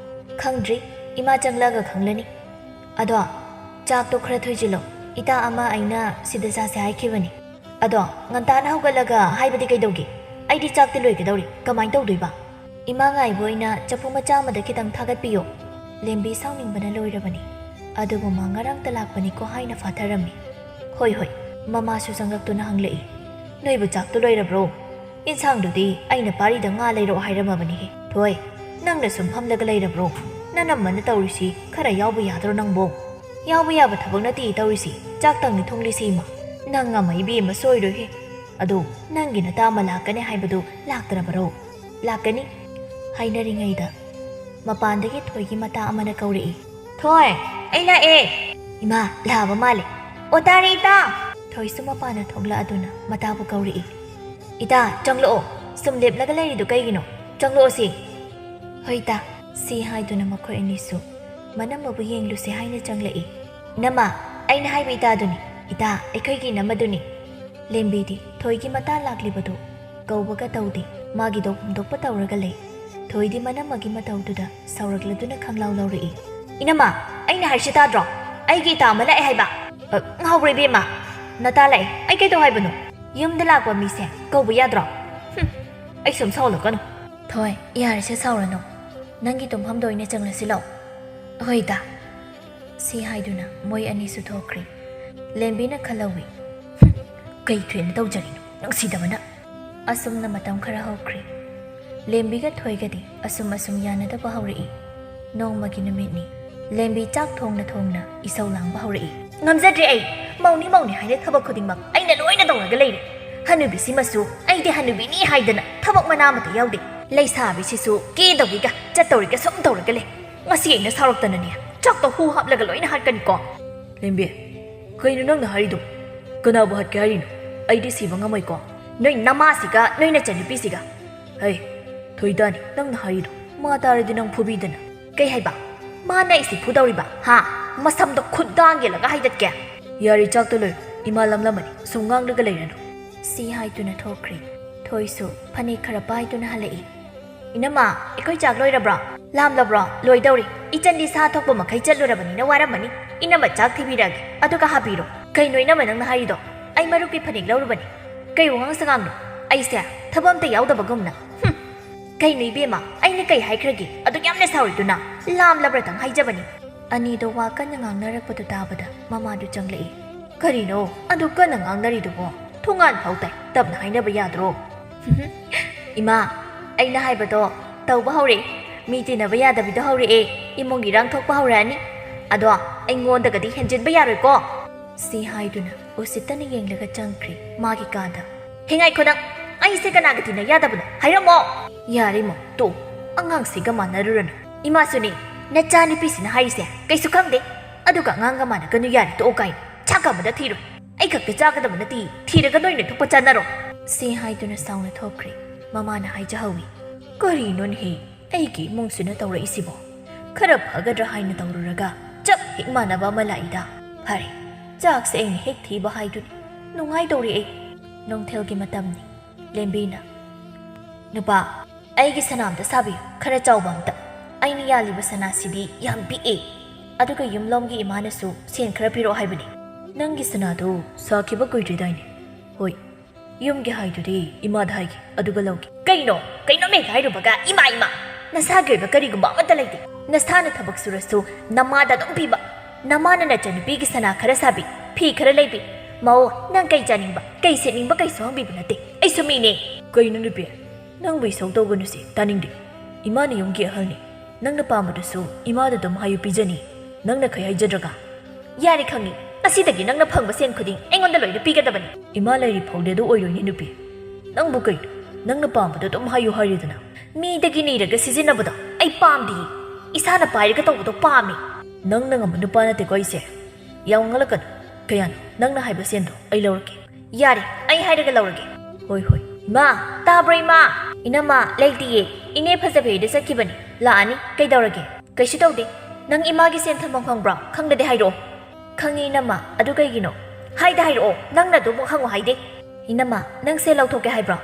"ꯈꯪꯗ꯭ꯔꯤ꯫ ꯏꯃꯥ ꯆꯪꯂꯛꯑꯒ ꯈꯪꯂꯅꯤ꯫ ꯑꯗꯣ ꯆꯥꯛꯇꯣ ꯈꯔ ꯊꯣꯏꯖꯤꯜꯂꯣ꯫ ꯏꯇꯥ ꯑꯃ ꯑꯩꯅ ꯁꯤꯗ ꯆꯥꯁꯦ ꯍꯥꯏꯈꯤꯕꯅꯤ꯫ ꯑꯗꯣ ꯉꯟꯇꯥꯅ ꯍꯧꯒꯠꯂꯒ ꯍꯥꯏꯕꯗꯤ ꯀꯩꯗꯧꯒꯦ? ꯑꯩꯗꯤ ꯆꯥꯛꯇꯤ ꯂꯣꯏꯒꯗꯧꯔꯦ꯫ ꯀꯃꯥꯏꯅ ꯇꯧꯗꯣꯏꯕ?" "ꯏꯃꯥ ꯉꯥꯏꯕ ꯑꯣꯏꯅ ꯆꯐꯨ ꯃꯆꯥ ꯑꯃꯗ ꯈꯤꯇꯪ ꯊꯥꯒꯠꯄꯤꯌꯣ꯫" ꯂꯦꯝꯕꯤ ꯁꯥꯎꯅꯤꯡꯕꯅ ꯂꯣꯏꯔꯕꯅꯤ꯫ ꯑꯗꯨꯕꯨ ꯃꯥ ꯉꯔꯥꯡꯇ ꯂꯥꯛꯄꯅꯤꯀꯣ ꯍꯥꯏꯅ ꯐꯥꯊꯔꯝꯃꯤ꯫ "ꯍꯣꯏ, ꯍꯣꯏ꯫" ꯃꯃꯥꯁꯨ ꯆꯪꯂꯛꯇꯨꯅ ꯍꯪꯂꯛꯏ꯫ "ꯅꯣꯏꯕꯨ ꯆꯥꯛꯇꯣ ꯂꯣꯏꯔꯕ꯭ꯔꯣ? ꯏꯟꯁꯥꯡꯗꯨꯗꯤ ꯑꯩꯅ ꯄꯥꯔꯤꯗ ꯉꯥ ꯂꯩꯔꯛꯑꯣ ꯍꯥꯏꯔꯝꯃꯕꯅꯤꯍꯦ꯫ ꯊꯣꯏ, ꯅꯪꯅ ꯁꯨꯝ ꯐꯝꯂꯒ ꯂꯩꯔꯕ꯭ꯔꯣ? ꯅꯅꯝꯃꯅ ꯇꯧꯔꯤꯁꯤ ꯈꯔ ꯌꯥꯎꯕ ꯌꯥꯗ꯭ꯔꯣ ꯅꯪꯕꯣ?" "ꯌꯥꯎꯕ ꯌꯥꯕ ꯊꯕꯛ ꯅꯠꯇꯦ ꯇꯧꯔꯤꯁꯤ, ꯆꯥꯛꯇꯪꯅꯤ ꯊꯣꯡꯂꯤꯁꯤ ꯏꯃꯥ꯫" "ꯅꯪ ꯑꯃ ꯏꯕꯦꯝꯃ ꯁꯣꯏꯔꯣꯏꯍꯦ꯫ ꯑꯗꯣ ꯅꯪꯒꯤ ꯅꯇꯥ ꯑꯃ ꯂꯥꯛꯀꯅꯤ ꯍꯥꯏꯕꯗꯨ ꯂꯥꯛꯇ꯭ꯔꯕꯔꯣ?" "ꯂꯥꯛꯀꯅꯤ꯫" ꯍꯥꯏꯅꯔꯤꯉꯩꯗ ꯃꯄꯥꯟꯗꯒꯤ ꯊꯣꯏꯒꯤ ꯃꯇꯥ ꯑꯃꯅ ꯀꯧꯔꯛꯏ꯫ "ꯊꯣꯏ, ꯑꯩ ꯂꯥꯛꯑꯦ꯫" "ꯏꯃꯥ, ꯂꯥꯛꯑꯕ ꯃꯥꯜꯂꯦ꯫" "ꯑꯣ, ꯇꯥꯔꯦ ꯏꯇꯥ꯫" ꯊꯣꯏꯁꯨ ꯃꯄꯥꯟꯗ ꯊꯣꯛꯂꯛꯑꯗꯨꯅ ꯃꯇꯥꯕꯨ ꯀꯧꯔꯛꯏ꯫ "ꯏꯇꯥ, ꯆꯪꯂꯛꯑꯣ꯫ ꯁꯨꯝ ꯂꯦꯞꯂꯒ ꯂꯩꯔꯤꯗꯨ ꯀꯩꯒꯤꯅꯣ? ꯆꯪꯂꯛꯑꯣꯁꯤ꯫" "ꯍꯣꯏ ꯏꯇꯥ꯫" ꯁꯤ ꯍꯥꯏꯗꯨꯅ ꯃꯈꯣꯏ ꯑꯅꯤꯁꯨ ꯃꯅꯝꯃꯕꯨ ꯌꯦꯡꯂꯨꯁꯦ ꯍꯥꯏꯅ ꯆꯪꯂꯛꯏ꯫ "ꯏꯅꯝꯃ, ꯑꯩꯅ ꯍꯥꯏꯕ ꯏꯇꯥꯗꯨꯅꯤ꯫ ꯏꯇꯥ, ꯑꯩꯈꯣꯏꯒꯤ ꯏꯅꯝꯃꯗꯨꯅꯤ꯫" ꯂꯦꯝꯕꯤꯗꯤ ꯊꯣꯏꯒꯤ ꯃꯇꯥ ꯂꯥꯛꯂꯤꯕꯗꯨ ꯀꯧꯕꯒ ꯇꯧꯗꯦ꯫ ꯃꯥꯒꯤꯗꯣ ꯍꯨꯝꯗꯣꯛꯄ ꯇꯧꯔꯒ ꯂꯩ꯫ ꯊꯣꯏꯗꯤ ꯃꯅꯝꯃꯒꯤ ꯃꯇꯧꯗꯨꯗ ꯁꯥꯎꯔꯛꯂꯗꯨꯅ ꯈꯪꯂꯥꯎ ꯂꯧꯔꯛꯏ꯫ "ꯏꯅꯝꯃ, ꯑꯩꯅ ꯍꯥꯏꯔꯤꯁꯤ ꯇꯥꯗ꯭ꯔꯣ? ꯑꯩꯒꯤ ꯏꯇꯥ ꯑꯃ ꯂꯥꯛꯑꯦ ꯍꯥꯏꯕ꯫" "ꯑ, ꯉꯥꯎꯕ꯭ꯔꯣ ꯏꯕꯦꯝꯃ? ꯅꯇꯥ ꯂꯥꯛꯑꯦ꯫ ꯑꯩ ꯀꯩꯗꯧ ꯍꯥꯏꯕꯅꯣ? ꯌꯨꯝꯗ ꯂꯥꯛꯄ ꯃꯤꯁꯦ ꯀꯧꯕ ꯌꯥꯗ꯭ꯔꯣ?" "ꯍꯨꯝ, ꯑꯩ ꯁꯨꯝ ꯁꯥꯎꯍꯜꯂꯛꯀꯅꯨ꯫" "ꯊꯣꯏ, ꯌꯥꯔꯦꯁꯦ, ꯁꯥꯎꯔꯅꯨ꯫ ꯅꯪꯒꯤ ꯇꯨꯝꯐꯝꯗ ꯑꯣꯏꯅ ꯆꯪꯂꯁꯤ ꯂꯥꯛꯑꯣ꯫" "ꯍꯣꯏ ꯏꯇꯥ꯫" ꯁꯤ ꯍꯥꯏꯗꯨꯅ ꯃꯣꯏ ꯑꯅꯤꯁꯨ ꯊꯣꯛꯈ꯭ꯔꯦ꯫ ꯂꯦꯝꯕꯤꯅ ꯈꯜꯍꯧꯏ, "ꯍꯨꯝ, ꯀꯩ ꯊꯣꯏꯅ ꯇꯧꯖꯔꯤꯅꯣ, ꯅꯨꯡꯁꯤꯗꯕꯅ꯫" ꯑꯁꯨꯝꯅ ꯃꯇꯝ ꯈꯔ ꯍꯧꯈ꯭ꯔꯦ꯫ ꯂꯦꯝꯕꯤꯒ ꯊꯣꯏꯒꯗꯤ ꯑꯁꯨꯝ ꯑꯁꯨꯝ ꯌꯥꯅꯗꯕ ꯍꯧꯔꯛꯏ꯫ ꯅꯣꯡꯃꯒꯤ ꯅꯨꯃꯤꯠꯅꯤ꯫ ꯂꯦꯝꯕꯤ ꯆꯥꯛ ꯊꯣꯡꯅ ꯊꯣꯡꯅ ꯏꯁꯧ ꯂꯥꯡꯕ ꯍꯧꯔꯛꯏ꯫ "ꯉꯝꯖꯗ꯭ꯔꯦ ꯑꯩ꯫ ꯃꯧꯅꯤ ꯃꯧꯅꯤ ꯍꯥꯏꯅ ꯊꯕꯛ ꯈꯨꯗꯤꯡꯃꯛ ꯑꯩꯅ ꯂꯣꯏꯅ ꯇꯧꯔꯒ ꯂꯩꯔꯦ꯫ ꯍꯅꯨꯕꯤꯁꯤꯃꯁꯨ ꯑꯩꯗꯤ ꯍꯅꯨꯕꯤꯅꯤ ꯍꯥꯏꯗꯅ ꯊꯕꯛ ꯃꯅꯥ ꯑꯃꯠꯇ ꯌꯥꯎꯗꯦ꯫ ꯂꯩꯁꯥꯕꯤꯁꯤꯁꯨ ꯀꯦꯗꯧꯔꯤꯒ ꯆꯠꯇꯧꯔꯤꯒ ꯁꯨꯝ ꯇꯧꯔꯒ ꯂꯩ꯫ ꯉꯁꯤ ꯑꯩꯅ ꯁꯥꯎꯔꯛꯇꯅꯅꯦ, ꯆꯥꯛꯇꯣ ꯍꯨ ꯍꯥꯞꯂꯒ ꯂꯣꯏꯅ ꯍꯥꯠꯀꯅꯤꯀꯣ꯫ ꯂꯦꯝꯕꯤ, ꯀꯩꯅꯣ ꯅꯪꯅ ꯍꯥꯏꯔꯤꯗꯨ? ꯀꯅꯥꯕꯨ ꯍꯥꯠꯀꯦ ꯍꯥꯏꯔꯤꯅꯣ? ꯑꯩꯗꯤ ꯁꯤꯕ ꯉꯝꯃꯣꯏꯀꯣ꯫ ꯅꯣꯏ ꯅꯃꯥꯁꯤꯒ ꯅꯣꯏ ꯅꯆꯟꯅꯨꯄꯤꯁꯤꯒ꯫ ꯍꯩ, ꯊꯣꯏꯗꯥꯅꯤ, ꯅꯪꯅ ꯍꯥꯏꯔꯤꯗꯣ ꯃꯥ ꯇꯥꯔꯗꯤ ꯅꯪ ꯐꯨꯕꯤꯗꯅ꯫ ꯀꯩ ꯍꯥꯏꯕ? ꯃꯥꯅ ꯑꯩꯁꯦ ꯐꯨꯗꯧꯔꯤꯕ? ꯍꯥ? ꯃꯁꯝꯗꯣ ꯈꯨꯠꯗꯥꯡ ꯌꯦꯜꯂꯒ ꯍꯥꯏꯗꯠꯀꯦ꯫ ꯌꯥꯔꯦ, ꯆꯥꯛꯇꯣ ꯂꯣꯏꯔꯣ꯫ ꯏꯃꯥ ꯂꯝꯂꯝꯃꯅꯤ, ꯁꯨꯝ ꯉꯥꯡꯂꯒ ꯂꯩꯔꯅꯨ꯫ ꯁꯤ ꯍꯥꯏꯗꯨꯅ ꯊꯣꯛꯈ꯭ꯔꯦ꯫ ꯊꯣꯏꯁꯨ ꯐꯅꯦꯛ ꯈꯔ ꯄꯥꯏꯗꯨꯅ ꯍꯜꯂꯛꯏ꯫ "ꯏꯅꯝꯃ, ꯑꯩꯈꯣꯏ ꯆꯥꯛ ꯂꯣꯏꯔꯕ꯭ꯔꯣ? ꯂꯥꯝꯂꯕ꯭ꯔꯣ?" "ꯂꯣꯏꯗꯧꯔꯦ꯫ ꯏꯆꯟꯗꯤ ꯁꯥ ꯊꯣꯛꯄ ꯃꯈꯩ ꯆꯠꯂꯨꯔꯕꯅꯤꯅ ꯋꯥꯔꯝꯃꯅꯤ꯫ ꯏꯅꯝꯃ ꯆꯥꯛ ꯊꯤꯕꯤꯔꯛꯑꯒꯦ, ꯑꯗꯨꯒ ꯍꯥꯞꯄꯤꯔꯣ꯫" "ꯀꯩꯅꯣ ꯏꯅꯝꯃ ꯅꯪꯅ ꯍꯥꯏꯔꯤꯗꯣ? ꯑꯩ ꯃꯔꯨꯞꯀꯤ ꯐꯅꯦꯛ ꯂꯧꯔꯨꯕꯅꯤ꯫ ꯀꯩ ꯋꯥꯉꯥꯡ ꯁꯉꯥꯡꯅꯣ? ꯑꯩꯁꯦ ꯊꯕꯛ ꯑꯝꯇ ꯌꯥꯎꯗꯕꯒꯨꯝꯅ꯫ ꯍꯨꯝ! ꯀꯩꯅꯣ ꯏꯕꯦꯝꯃ, ꯑꯩꯅ ꯀꯩ ꯍꯥꯏꯈ꯭ꯔꯒꯦ? ꯑꯗꯨꯛ ꯌꯥꯝꯅ ꯁꯥꯎꯔꯤꯗꯨꯅ? ꯂꯥꯝꯂꯕ꯭ꯔꯗꯪ ꯍꯥꯏꯖꯕꯅꯤ꯫" ꯑꯅꯤꯗꯣ ꯋꯥ ꯀꯟꯅ ꯉꯥꯡꯅꯔꯛꯄꯗꯨ ꯇꯥꯕꯗ ꯃꯃꯥꯗꯨ ꯆꯪꯂꯛꯏ꯫ "ꯀꯔꯤꯅꯣ ꯑꯗꯨ ꯀꯟꯅ ꯉꯥꯡꯅꯔꯤꯗꯨꯕꯣ? ꯊꯣꯡꯒꯥꯟ ꯐꯥꯎ ꯇꯥꯏ, ꯇꯞꯅ ꯍꯥꯏꯅꯕ ꯌꯥꯗ꯭ꯔꯣ?" "ꯏꯃꯥ, ꯑꯩꯅ ꯍꯥꯏꯕꯗꯣ ꯇꯧꯕ ꯍꯧꯔꯛꯑꯦ꯫ ꯃꯤ ꯇꯤꯟꯅꯕ ꯌꯥꯗꯕꯤꯗꯣ ꯍꯧꯔꯛꯑꯦ꯫ ꯏꯃꯨꯡ ꯏꯔꯥꯡ ꯊꯣꯛꯄ ꯍꯧꯔꯛꯑꯅꯤ꯫ ꯑꯗꯣ ꯑꯩꯉꯣꯟꯗꯒꯗꯤ ꯍꯦꯟꯖꯤꯟꯕ ꯌꯥꯔꯣꯏꯀꯣ꯫" ꯁꯤ ꯍꯥꯏꯗꯨꯅ ꯎꯁꯤꯠꯇꯅ ꯌꯦꯡꯂꯒ ꯆꯪꯈ꯭ꯔꯦ ꯃꯥꯒꯤ ꯀꯥꯗ꯫ "ꯍꯦ, ꯉꯥꯏꯈꯣ ꯅꯪ! ꯑꯩꯁꯦ ꯀꯅꯥꯒ ꯇꯤꯟꯅ ꯌꯥꯗꯕꯅꯣ? ꯍꯥꯏꯔꯝꯃꯣ!" "ꯌꯥꯔꯦ ꯏꯃꯣ, ꯇꯣꯛ꯫ ꯑꯉꯥꯡꯁꯤꯒ ꯃꯥꯟꯅꯔꯨꯔꯅꯨ꯫" "ꯏꯃꯥꯁꯨꯅꯤ, ꯅꯆꯥꯅꯨꯄꯤꯁꯤꯅ ꯍꯥꯏꯔꯤꯁꯦ ꯀꯩꯁꯨ ꯈꯪꯗꯦ꯫ ꯑꯗꯨꯒ ꯑꯉꯥꯡꯒ ꯃꯥꯟꯅꯒꯅꯨ ꯌꯥꯔꯦ, ꯇꯣꯛꯑꯣ ꯀꯥꯏꯅ꯫ ꯆꯥꯛ ꯑꯃꯗ ꯊꯤꯔꯣ꯫ ꯑꯩ ꯈꯛꯇ ꯆꯥꯒꯗꯕ ꯅꯠꯇꯦ, ꯊꯤꯔꯒ ꯅꯣꯏꯅ ꯊꯣꯛꯄ ꯆꯥꯅꯔꯣ꯫" ꯁꯤ ꯍꯥꯏꯗꯨꯅ ꯁꯥꯎꯅ ꯊꯣꯛꯈ꯭ꯔꯦ꯫ ꯃꯃꯥꯅ ꯍꯥꯏꯖꯍꯧꯏ꯫ "ꯀꯔꯤꯅꯣꯅꯦꯍꯦ, ꯑꯩꯒꯤ ꯏꯃꯨꯡꯁꯤꯅ ꯇꯧꯔꯛꯏꯁꯤꯕꯣ? ꯈꯔ ꯐꯒꯗ꯭ꯔꯥ ꯍꯥꯏꯅ ꯇꯧꯔꯨꯔꯒ ꯆꯞ ꯍꯦꯛ ꯃꯥꯟꯅꯕ ꯑꯃ ꯂꯥꯛꯏꯗ꯫ ꯐꯔꯦ, ꯆꯥꯛꯁꯦ ꯑꯩꯅ ꯍꯦꯛ ꯊꯤꯕ ꯍꯥꯏꯗꯨꯅꯤ꯫ ꯅꯨꯡꯉꯥꯏꯗꯧꯔꯤ ꯑꯩ꯫ ꯅꯨꯡꯊꯤꯜꯒꯤ ꯃꯇꯝꯅꯤ꯫ ꯂꯦꯝꯕꯤꯅ, "ꯅꯨꯄꯥ, ꯑꯩꯒꯤ ꯁꯅꯥ ꯑꯝꯇ ꯁꯥꯕꯤꯌꯨ, ꯈꯔ ꯆꯥꯎꯕ ꯑꯝꯇ꯫ ꯑꯩꯅ ꯌꯥꯜꯂꯤꯕ ꯁꯅꯥꯁꯤꯗꯤ ꯌꯥꯝ ꯄꯤꯛꯑꯦ, ꯑꯗꯨꯒ ꯌꯨꯝꯂꯣꯝꯒꯤ ꯏꯃꯥꯅꯁꯨ ꯁꯦꯟ ꯈꯔ ꯄꯤꯔꯛꯑꯣ ꯍꯥꯏꯕꯅꯤ꯫" "ꯅꯪꯒꯤ ꯁꯅꯥꯗꯨ ꯁꯥꯈꯤꯕ ꯀꯨꯏꯗ꯭ꯔꯤꯗꯥꯏꯅꯦ?" "ꯍꯣꯏ, ꯌꯨꯝꯒꯤ ꯍꯥꯏꯗꯨꯗꯤ ꯏꯃꯥꯗ ꯍꯥꯏꯒꯦ, ꯑꯗꯨꯒ ꯂꯧꯒꯦ꯫" "ꯀꯩꯅꯣ? ꯀꯩꯅꯣ ꯃꯦꯒ ꯍꯥꯏꯔꯨꯕꯒ ꯏꯃꯥ ꯏꯃꯥ? ꯅꯁꯥꯒꯤ ꯑꯣꯏꯕ ꯀꯔꯤꯒꯨꯝꯕ ꯑꯃꯠꯇ ꯂꯩꯇꯦ꯫ ꯅꯁꯥꯅ ꯊꯕꯛ ꯁꯨꯔꯁꯨ ꯅꯃꯥꯗ ꯑꯗꯨꯝ ꯄꯤꯕ꯫ ꯅꯃꯥꯅ ꯅꯆꯟꯅꯨꯄꯤꯒꯤ ꯁꯅꯥ ꯈꯔ ꯁꯥꯕꯤ, ꯐꯤ ꯈꯔ ꯂꯩꯕꯤ꯫ ꯃꯧ, ꯅꯪ ꯀꯩ ꯆꯥꯅꯤꯡꯕ, ꯀꯩ ꯁꯦꯠꯅꯤꯡꯕ ꯀꯩꯁꯨ ꯍꯪꯕꯤꯕ ꯅꯠꯇꯦ꯫ ꯑꯩꯁꯨ ꯃꯤꯅꯦ꯫" "ꯀꯩꯅꯣ ꯅꯨꯄꯤ? ꯅꯪꯕꯨ ꯏꯁꯧ ꯇꯧꯒꯅꯨꯁꯦ, ꯇꯥꯅꯤꯡꯗꯦ꯫ ꯏꯃꯥꯅ ꯌꯨꯝꯒꯤ ꯑꯍꯜꯅꯤ꯫ ꯅꯪꯅ ꯄꯥꯝꯕꯗꯨꯁꯨ ꯏꯃꯥꯗ ꯑꯗꯨꯝ ꯍꯥꯏꯌꯨ, ꯄꯤꯖꯅꯤ꯫ ꯅꯪꯅ ꯈꯩ ꯍꯥꯏꯖꯗ꯭ꯔꯒ?" "ꯌꯥꯔꯦ, ꯈꯪꯉꯤ꯫ ꯉꯁꯤꯗꯒꯤ ꯅꯪꯅ ꯐꯪꯕ ꯁꯦꯟ ꯈꯨꯗꯤꯡ ꯑꯩꯉꯣꯟꯗ ꯂꯣꯏꯅ ꯄꯤꯒꯗꯕꯅꯤ꯫" "ꯏꯃꯥ ꯂꯩꯔꯤ ꯐꯥꯎꯗꯤ ꯑꯗꯨ ꯑꯣꯏꯔꯣꯏꯅꯦ ꯅꯨꯄꯤ꯫ ꯅꯪꯕꯨ ꯀꯩꯅꯣ? ꯅꯪꯅ ꯄꯥꯝꯕꯗꯣ ꯑꯗꯨꯝ ꯍꯥꯏꯌꯨ ꯍꯥꯏꯔꯦꯗꯅ꯫ ꯃꯤꯗꯒꯤ ꯅꯤꯔꯒ ꯁꯤꯖꯤꯟꯅꯕꯗꯣ ꯑꯩ ꯄꯥꯝꯗꯤꯌꯦ꯫ ꯏꯁꯥꯅ ꯄꯥꯏꯔꯒ ꯇꯧꯕꯗꯣ ꯄꯥꯝꯃꯤ꯫ ꯅꯪꯅ ꯉꯝꯕ ꯅꯨꯄꯥ ꯅꯠꯇꯦꯀꯣ ꯑꯩꯁꯦ꯫ ꯌꯥꯝ ꯉꯜꯂꯛꯀꯅꯨ꯫ ꯀꯌꯥꯅꯣ ꯅꯪꯅ ꯍꯥꯏꯕ ꯁꯦꯟꯗꯣ ꯑꯩ ꯂꯧꯔꯛꯀꯦ꯫ ꯌꯥꯔꯦ, ꯑꯩ ꯍꯥꯏꯔꯒ ꯂꯧꯔꯒꯦ꯫ ꯍꯣꯏ, ꯍꯣꯏ꯫ ꯏꯃꯥ, ꯇꯥꯕ꯭ꯔꯣ ꯏꯃꯥ? ꯏꯅꯝꯃ, ꯂꯩꯇꯤꯌꯦ꯫ ꯏꯅꯦ ꯐꯖꯕꯤꯗ ꯆꯠꯈꯤꯕꯅꯤ꯫ ꯂꯥꯛꯑꯅꯤ꯫ ꯀꯩꯗꯧꯔꯒꯦ? ꯀꯩꯁꯨ ꯇꯧꯗꯦ꯫ ꯅꯪ ꯏꯃꯥꯒꯤ ꯁꯦꯟ ꯊꯝꯐꯝ ꯈꯪꯕ꯭ꯔꯣ? ꯈꯪꯗꯗꯤ ꯍꯥꯏꯔꯛꯑꯣ꯫ ꯈꯪꯉꯤ ꯏꯅꯝꯃ, ꯑꯗꯨ ꯀꯩꯒꯤꯅꯣ? ꯍꯥꯏꯗ ꯍꯥꯏꯔꯛꯑꯣ, ꯅꯪꯅ ꯑꯗꯨꯃꯨꯛ ꯍꯪꯉꯣ ꯍꯥꯏꯗꯦ꯫ ꯏꯅꯝꯃ, ꯅꯪ ꯁꯦꯜ ꯂꯧꯊꯣꯛꯀꯦ ꯍꯥꯏꯕ꯭ꯔꯣ?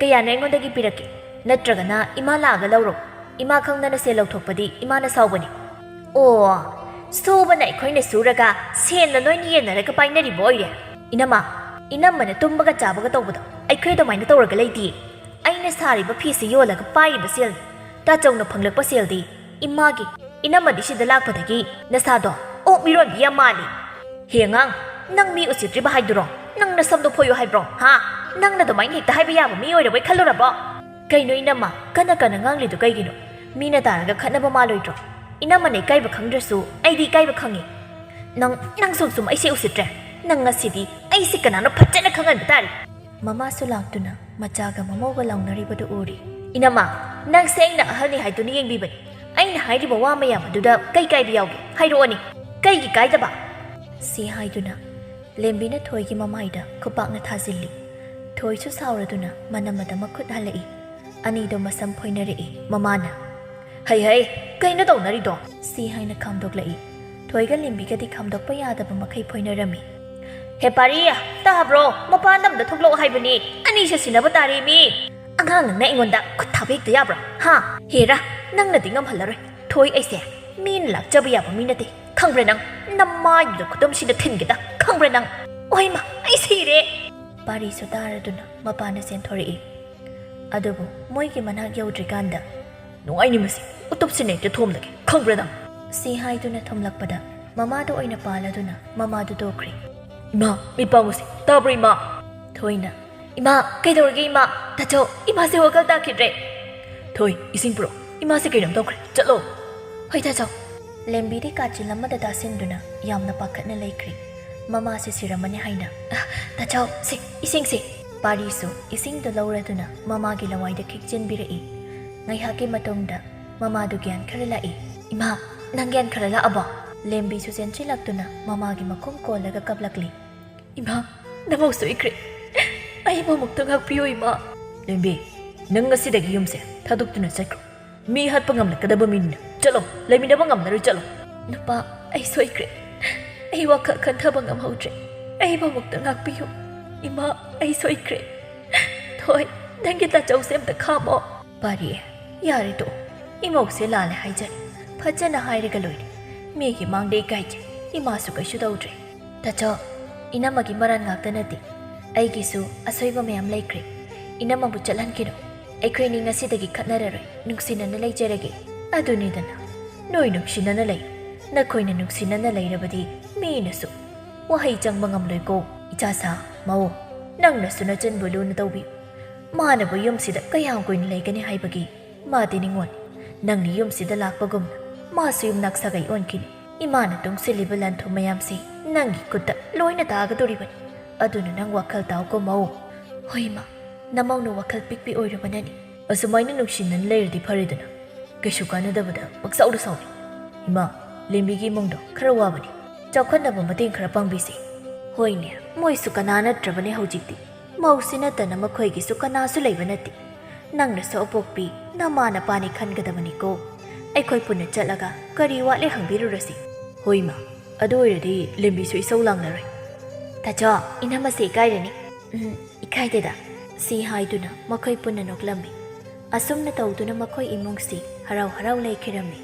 ꯀꯌꯥꯅꯣ ꯑꯩꯉꯣꯟꯗꯒꯤ ꯄꯤꯔꯛꯀꯦ? ꯅꯠꯇ꯭ꯔꯒꯅ ꯏꯃꯥ ꯂꯥꯛꯑꯒ ꯂꯧꯔꯣ꯫ ꯏꯃꯥ ꯈꯪꯗꯅ ꯁꯦꯜ ꯂꯧꯊꯣꯛꯄꯗꯤ ꯏꯃꯥꯅ ꯁꯥꯎꯕꯅꯤ꯫ ꯑꯣ, ꯁꯨꯕꯅ ꯑꯩꯈꯣꯏꯅ ꯁꯨꯔꯒ ꯁꯦꯟꯅ ꯅꯣꯏꯅ ꯌꯦꯟꯅꯔꯒ ꯄꯥꯏꯅꯔꯤꯕ ꯑꯣꯏꯔꯦ꯫ ꯏꯅꯝꯃ, ꯏꯅꯝꯃꯅ ꯇꯨꯝꯕꯒ ꯆꯥꯕꯒ ꯇꯧꯕꯗꯣ ꯑꯩꯈꯣꯏ ꯑꯗꯨꯃꯥꯏꯅ ꯇꯧꯔꯒ ꯂꯩꯇꯤꯌꯦ꯫ ꯑꯩꯅ ꯁꯥꯔꯤꯕ ꯐꯤꯁꯤ ꯌꯣꯜꯂꯒ ꯄꯥꯏꯔꯤꯕ ꯁꯦꯜꯅꯤ꯫ ꯇꯥꯆꯧꯅ ꯐꯪꯂꯛꯄ ꯁꯦꯜꯗꯤ ꯏꯃꯥꯒꯤ꯫ ꯏꯅꯝꯃꯗꯤ ꯁꯤꯗ ꯂꯥꯛꯄꯗꯒꯤ ꯅꯁꯥꯗꯣ ꯑꯣꯛ ꯃꯤꯔꯣꯟꯕꯤ ꯌꯥꯝ ꯃꯥꯜꯂꯤ꯫ ꯍꯦ ꯑꯉꯥꯡ, ꯅꯪ ꯃꯤ ꯎꯁꯤꯠꯇ꯭ꯔꯤꯕ ꯍꯥꯏꯗꯨꯔꯣ? ꯅꯪ ꯅꯁꯝꯗꯣ ꯐꯣꯏꯌꯨ ꯍꯥꯏꯕ꯭ꯔꯣ? ꯍꯥ? ꯅꯪꯅ ꯑꯗꯨꯃꯥꯏꯅ ꯍꯦꯛꯇ ꯍꯥꯏꯕ ꯌꯥꯕ ꯃꯤ ꯑꯣꯏꯔꯕꯣꯏ ꯈꯜꯂꯨꯔꯕꯣ? ꯀꯩꯅꯣ ꯏꯅꯝꯃ, ꯀꯟꯅ ꯀꯟꯅ ꯉꯥꯡꯂꯤꯗꯨ ꯀꯩꯒꯤꯅꯣ? ꯃꯤꯅ ꯇꯥꯔꯒ ꯈꯠꯅꯕ ꯃꯥꯜꯂꯣꯏꯗ꯭ꯔꯣ? ꯏꯅꯝꯃꯅ ꯏꯀꯥꯏꯕ ꯈꯪꯗ꯭ꯔꯁꯨ ꯑꯩꯗꯤ ꯏꯀꯥꯏꯕ ꯈꯪꯉꯤ꯫ ꯅꯪ, ꯅꯪ ꯁꯨꯝ ꯁꯨꯝ ꯑꯩꯁꯦ ꯎꯁꯤꯠꯇ꯭ꯔꯦ꯫ ꯅꯪ ꯉꯁꯤꯗꯤ ꯑꯩꯁꯦ ꯀꯅꯥꯅꯣ ꯐꯖꯅ ꯈꯪꯍꯟꯕ ꯇꯥꯔꯦ꯫ ꯃꯃꯥꯁꯨ ꯂꯥꯛꯇꯨꯅ ꯃꯆꯥꯒ ꯃꯃꯧꯒ ꯂꯥꯎꯅꯔꯤꯕꯗꯨ ꯎꯔꯤ꯫ ꯏꯅꯝꯃ, ꯅꯪꯁꯦ ꯑꯩꯅ ꯑꯍꯜꯅꯤ ꯍꯥꯏꯗꯨꯅ ꯌꯦꯡꯕꯤꯕꯅꯤ꯫ ꯑꯩꯅ ꯍꯥꯏꯔꯤꯕ ꯋꯥ ꯃꯌꯥꯝ ꯑꯗꯨꯗ ꯀꯩ ꯀꯥꯏꯕ ꯌꯥꯎꯒꯦ? ꯍꯥꯏꯔꯛꯑꯣꯅꯦ꯫ ꯀꯩꯒꯤ ꯀꯥꯏꯗꯕ? ꯁꯤ ꯍꯥꯏꯗꯨꯅ ꯂꯦꯝꯕꯤꯅ ꯊꯣꯏꯒꯤ ꯃꯃꯥꯏꯗ ꯈꯨꯄꯥꯛꯅ ꯊꯥꯖꯤꯜꯂꯤ꯫ ꯊꯣꯏꯁꯨ ꯁꯥꯎꯔꯗꯨꯅ ꯃꯅꯝꯃꯗ ꯃꯈꯨꯠ ꯍꯜꯂꯛꯏ꯫ ꯑꯅꯤꯗꯣ ꯃꯁꯝ ꯐꯣꯏꯅꯔꯛꯏ꯫ ꯃꯃꯥꯅ, "ꯍꯩ ꯍꯩ, ꯀꯩꯅꯣ ꯇꯧꯅꯔꯤꯗꯣ?" ꯁꯤ ꯍꯥꯏꯅ ꯈꯥꯝꯗꯣꯛꯂꯛꯏ꯫ ꯊꯣꯏꯒ ꯂꯦꯝꯕꯤꯒꯗꯤ ꯈꯥꯝꯗꯣꯛꯄ ꯌꯥꯗꯕ ꯃꯈꯩ ꯐꯣꯏꯅꯔꯝꯃꯤ꯫ "ꯍꯦ ꯄꯥꯔꯤ, ꯇꯥꯕ꯭ꯔꯣ? ꯃꯄꯥꯟꯗ ꯑꯝꯇ ꯊꯣꯛꯂꯛꯑꯣ ꯍꯥꯏꯕꯅꯤ꯫ ꯑꯅꯤꯁꯦ ꯁꯤꯟꯅꯕ ꯇꯥꯔꯦ ꯃꯤ꯫ ꯑꯉꯥꯡ ꯅꯪꯅ ꯑꯩꯉꯣꯟꯗ ꯈꯨꯠ ꯊꯥꯕ ꯍꯦꯛꯇ ꯌꯥꯕ꯭ꯔꯣ? ꯍꯥ? ꯍꯦꯔꯥ, ꯅꯪꯅꯗꯤ ꯉꯝꯍꯜꯂꯔꯣꯏ꯫ ꯊꯣꯏ, ꯑꯩꯁꯦ ꯃꯤꯅ ꯂꯥꯛꯆꯕ ꯌꯥꯕ ꯃꯤ ꯅꯠꯇꯦ꯫ ꯈꯪꯕ꯭ꯔꯥ ꯅꯪ? ꯅꯃꯥꯏꯗꯨꯗ ꯈꯨꯇꯨꯝꯁꯤꯗ ꯊꯤꯟꯒꯦꯗ꯫ ꯈꯪꯕ꯭ꯔꯥ ꯅꯪ? ꯑꯣꯏꯃ, ꯑꯩ ꯁꯤꯔꯦ!" ꯄꯥꯔꯤꯁꯨ ꯇꯥꯔꯗꯨꯅ ꯃꯄꯥꯟꯗ ꯆꯦꯟꯊꯣꯔꯛꯏ꯫ ꯑꯗꯨꯕꯨ ꯃꯣꯏꯒꯤ ꯃꯅꯥꯛ ꯌꯧꯗ꯭ꯔꯤꯀꯥꯟꯗ, "ꯅꯨꯡꯉꯥꯏꯅꯤ ꯃꯁꯤ, ꯎꯇꯨꯞꯁꯤꯅ ꯍꯦꯛꯇ ꯊꯣꯝꯂꯒꯦ, ꯈꯪꯕ꯭ꯔꯥ ꯅꯪ?" ꯁꯤ ꯍꯥꯏꯗꯨꯅ ꯊꯣꯝꯂꯛꯄꯗ ꯃꯃꯥꯗ ꯑꯣꯏꯅ ꯄꯥꯜꯂꯗꯨꯅ ꯃꯃꯥꯗꯨ ꯇꯣꯛꯈ꯭ꯔꯦ꯫ "ꯏꯃꯥ, ꯃꯤ ꯄꯥꯡꯉꯨꯁꯦ, ꯇꯥꯕ꯭ꯔꯣ ꯏꯃꯥ?" ꯊꯣꯏꯅ, "ꯏꯃꯥ, ꯀꯩꯗꯧꯔꯒꯦ ꯏꯃꯥ? ꯇꯥꯆꯧ, ꯏꯃꯥꯁꯦ ꯋꯥꯈꯜ ꯇꯥꯈꯤꯗ꯭ꯔꯦ꯫ ꯊꯣꯏ, ꯏꯁꯤꯡ ꯄꯨꯔꯛꯑꯣ, ꯏꯃꯥꯁꯦ ꯀꯩꯅꯣꯝ ꯇꯧꯈ꯭ꯔꯦ, ꯆꯠꯂꯣ!" "ꯍꯣꯏ ꯇꯥꯆꯧ꯫" ꯂꯦꯝꯕꯤꯗꯤ ꯀꯥꯆꯤꯜ ꯑꯃꯗ ꯇꯥꯁꯤꯟꯗꯨꯅ ꯌꯥꯝꯅ ꯄꯥꯈꯠꯅ ꯂꯩꯈ꯭ꯔꯦ꯫ ꯃꯃꯥꯁꯦ ꯁꯤꯔꯝꯃꯅꯤ ꯍꯥꯏꯅ꯫ "ꯑ, ꯇꯥꯆꯧ, ꯁꯦ, ꯏꯁꯤꯡꯁꯦ!" ꯄꯥꯔꯤꯁꯨ ꯏꯁꯤꯡꯗꯨ ꯂꯧꯔꯗꯨꯅ ꯃꯃꯥꯒꯤ ꯂꯋꯥꯏꯗ ꯈꯤꯛꯆꯤꯟꯕꯤꯔꯛꯏ꯫ ꯉꯥꯏꯍꯥꯛꯀꯤ ꯃꯇꯨꯡꯗ ꯃꯃꯥꯗꯨ ꯒ꯭ꯌꯥꯟ ꯈꯔ ꯂꯥꯛꯏ꯫ "ꯏꯃꯥ, ꯅꯪ ꯒ꯭ꯌꯥꯟ ꯈꯔ ꯂꯥꯛꯑꯕꯣ?" ꯂꯦꯝꯕꯤꯁꯨ ꯆꯦꯟꯁꯤꯜꯂꯛꯇꯨꯅ ꯃꯃꯥꯒꯤ ꯃꯈꯣꯡ ꯀꯣꯜꯂꯒ ꯀꯞꯂꯛꯂꯤ꯫ "ꯏꯃꯥ, ꯅꯃꯧ ꯁꯣꯏꯈ꯭ꯔꯦ꯫ ꯑꯩꯕꯨ ꯑꯃꯨꯛꯇ ꯉꯥꯛꯄꯤꯌꯨ, ꯏꯃꯥ꯫" "ꯂꯦꯝꯕꯤ, ꯅꯪ ꯉꯁꯤꯗꯒꯤ ꯌꯨꯝꯁꯦ ꯊꯥꯗꯣꯛꯇꯨꯅ ꯆꯠꯈ꯭ꯔꯣ꯫ ꯃꯤ ꯍꯥꯠꯄ ꯉꯝꯂꯛꯀꯗꯕ ꯃꯤꯅꯤꯅ꯫ ꯆꯠꯂꯣ, ꯂꯩꯃꯤꯟꯅꯕ ꯉꯝꯂꯔꯣꯏ, ꯆꯠꯂꯣ꯫" "ꯅꯨꯄꯥ, ꯑꯩ ꯁꯣꯏꯈ꯭ꯔꯦ꯫ ꯑꯩ ꯋꯥꯈꯜ ꯈꯟꯊꯕ ꯉꯝꯍꯧꯗ꯭ꯔꯦ꯫ ꯑꯩꯕꯨ ꯑꯃꯨꯛꯇ ꯉꯥꯛꯄꯤꯌꯨ꯫ ꯏꯃꯥ, ꯑꯩ ꯁꯣꯏꯈ꯭ꯔꯦ꯫ ꯊꯣꯏ, ꯅꯪꯒꯤ ꯇꯥꯆꯧꯁꯦ ꯑꯝꯇ ꯈꯥꯝꯃꯣ꯫" "ꯄꯥꯔꯤ, ꯌꯥꯔꯦ ꯇꯣꯛꯑꯣ꯫ ꯏꯃꯧꯁꯦ ꯂꯥꯜꯂꯦ ꯍꯥꯏꯖꯔꯦ꯫ ꯐꯖꯅ ꯍꯥꯏꯔꯒ ꯂꯣꯏꯔꯦ꯫ ꯃꯤꯒꯤ ꯃꯥꯡꯗ ꯏꯀꯥꯏꯖꯩ꯫ ꯏꯃꯥꯁꯨ ꯀꯩꯁꯨ ꯇꯧꯗ꯭ꯔꯦ꯫" "ꯇꯥꯆꯧ, ꯏꯅꯝꯃꯒꯤ ꯃꯔꯥꯟ ꯉꯥꯛꯇ ꯅꯠꯇꯦ꯫ ꯑꯩꯒꯤꯁꯨ ꯑꯁꯣꯏꯕ ꯃꯌꯥꯝ ꯂꯩꯈ꯭ꯔꯦ꯫ ꯏꯅꯝꯃꯕꯨ ꯆꯠꯍꯟꯈꯤꯅꯨ꯫ ꯑꯩꯈꯣꯏꯅꯤ ꯉꯁꯤꯗꯒꯤ ꯈꯠꯅꯔꯔꯣꯏ꯫ ꯅꯨꯡꯁꯤꯅꯅ ꯂꯩꯖꯔꯒꯦ꯫" "ꯑꯗꯨꯅꯤꯗꯅ꯫ ꯅꯣꯏ ꯅꯨꯡꯁꯤꯅꯅ ꯂꯩ꯫ ꯅꯈꯣꯏꯅ ꯅꯨꯡꯁꯤꯅꯅ ꯂꯩꯔꯕꯗꯤ ꯃꯤꯅꯁꯨ ꯋꯥꯍꯩ ꯆꯪꯕ ꯉꯝꯂꯣꯏꯀꯣ꯫ ꯏꯆꯥꯁꯥ, ꯃꯧ, ꯅꯪꯅꯁꯨ ꯅꯆꯟꯕꯨ ꯂꯨꯅ ꯇꯧꯕꯤꯌꯨ꯫ ꯃꯥꯅꯕꯨ ꯌꯨꯝꯁꯤꯗ ꯀꯌꯥꯝ ꯀꯨꯏꯅ ꯂꯩꯒꯅꯤ ꯍꯥꯏꯕꯒꯤ? ꯃꯥꯗꯤ ꯅꯤꯉꯣꯜꯅꯤ꯫ ꯅꯪꯅ ꯌꯨꯝꯁꯤꯗ ꯂꯥꯛꯄꯒꯨꯝꯅ ꯃꯥꯁꯨ ꯌꯨꯝꯅꯥꯛ ꯁꯥꯒꯩ ꯑꯣꯟꯈꯤꯅꯤ꯫ ꯏꯃꯥꯅ ꯇꯨꯡꯁꯤꯜꯂꯤꯕ ꯂꯟ ꯊꯨꯝ ꯃꯌꯥꯝꯁꯤ ꯅꯪꯒꯤ ꯈꯨꯠꯇ ꯂꯣꯏꯅ ꯇꯥꯒꯗꯧꯔꯤꯕꯅꯤ꯫ ꯑꯗꯨꯅ ꯅꯪ ꯋꯥꯈꯜ ꯇꯥꯎꯀꯣ, ꯃꯧ꯫" "ꯍꯣꯏ, ꯏꯃꯥ, ꯅꯃꯧꯅ ꯋꯥꯈꯜ ꯄꯤꯛꯄꯤ ꯑꯣꯏꯔꯨꯕꯅꯅꯤ꯫" "ꯑꯁꯨꯃꯥꯏꯅ ꯅꯨꯡꯁꯤꯅꯅ ꯂꯩꯔꯗꯤ ꯐꯔꯦꯗꯅ꯫ ꯀꯩꯁꯨ ꯀꯥꯟꯅꯗꯕꯗ ꯄꯪꯁꯥꯎꯗ ꯁꯥꯎꯏ꯫ ꯏꯃꯥ, ꯂꯦꯝꯕꯤꯒꯤ ꯏꯃꯨꯡꯗꯣ ꯈꯔ ꯋꯥꯕꯅꯤ꯫ ꯆꯥꯎꯈꯠꯅꯕ ꯃꯇꯦꯡ ꯈꯔ ꯄꯥꯡꯕꯤꯁꯤ꯫" "ꯍꯣꯏꯅꯦ, ꯃꯣꯏꯁꯨ ꯀꯅꯥ ꯅꯠꯇ꯭ꯔꯕꯅꯦ ꯍꯧꯖꯤꯛꯇꯤ꯫ ꯃꯧꯁꯤ ꯅꯠꯇꯅ ꯃꯈꯣꯏꯒꯤꯁꯨ ꯀꯅꯥꯁꯨ ꯂꯩꯕ ꯅꯠꯇꯦ꯫ ꯅꯪꯅꯁꯨ ꯑꯄꯣꯛꯄꯤ ꯅꯃꯥ ꯅꯄꯥꯅꯤ ꯈꯟꯒꯗꯕꯅꯤꯀꯣ꯫ ꯑꯩꯈꯣꯏ ꯄꯨꯟꯅ ꯆꯠꯂꯒ ꯀꯔꯤ ꯋꯥꯠꯂꯦ ꯍꯪꯕꯤꯔꯨꯔꯁꯤ꯫" "ꯍꯣꯏ, ꯏꯃꯥ꯫ ꯑꯗꯨ ꯑꯣꯏꯔꯗꯤ ꯂꯦꯝꯕꯤꯁꯨ ꯏꯁꯧ ꯂꯥꯡꯂꯔꯣꯏ꯫" "ꯇꯥꯆꯧ, ꯏꯅꯝꯃꯁꯦ ꯏꯀꯥꯏꯔꯅꯤ꯫" "ꯎꯝ, ꯏꯀꯥꯏꯗꯦꯗ꯫" ꯁꯤ ꯍꯥꯏꯗꯨꯅ ꯃꯈꯣꯏ ꯄꯨꯟꯅ ꯅꯣꯛꯂꯝꯃꯤ꯫ ꯑꯁꯨꯝꯅ ꯇꯧꯗꯨꯅ ꯃꯈꯣꯏ ꯏꯃꯨꯡꯁꯤ ꯍꯔꯥꯎ ꯍꯔꯥꯎ ꯂꯩꯈꯤꯔꯝꯃꯤ꯫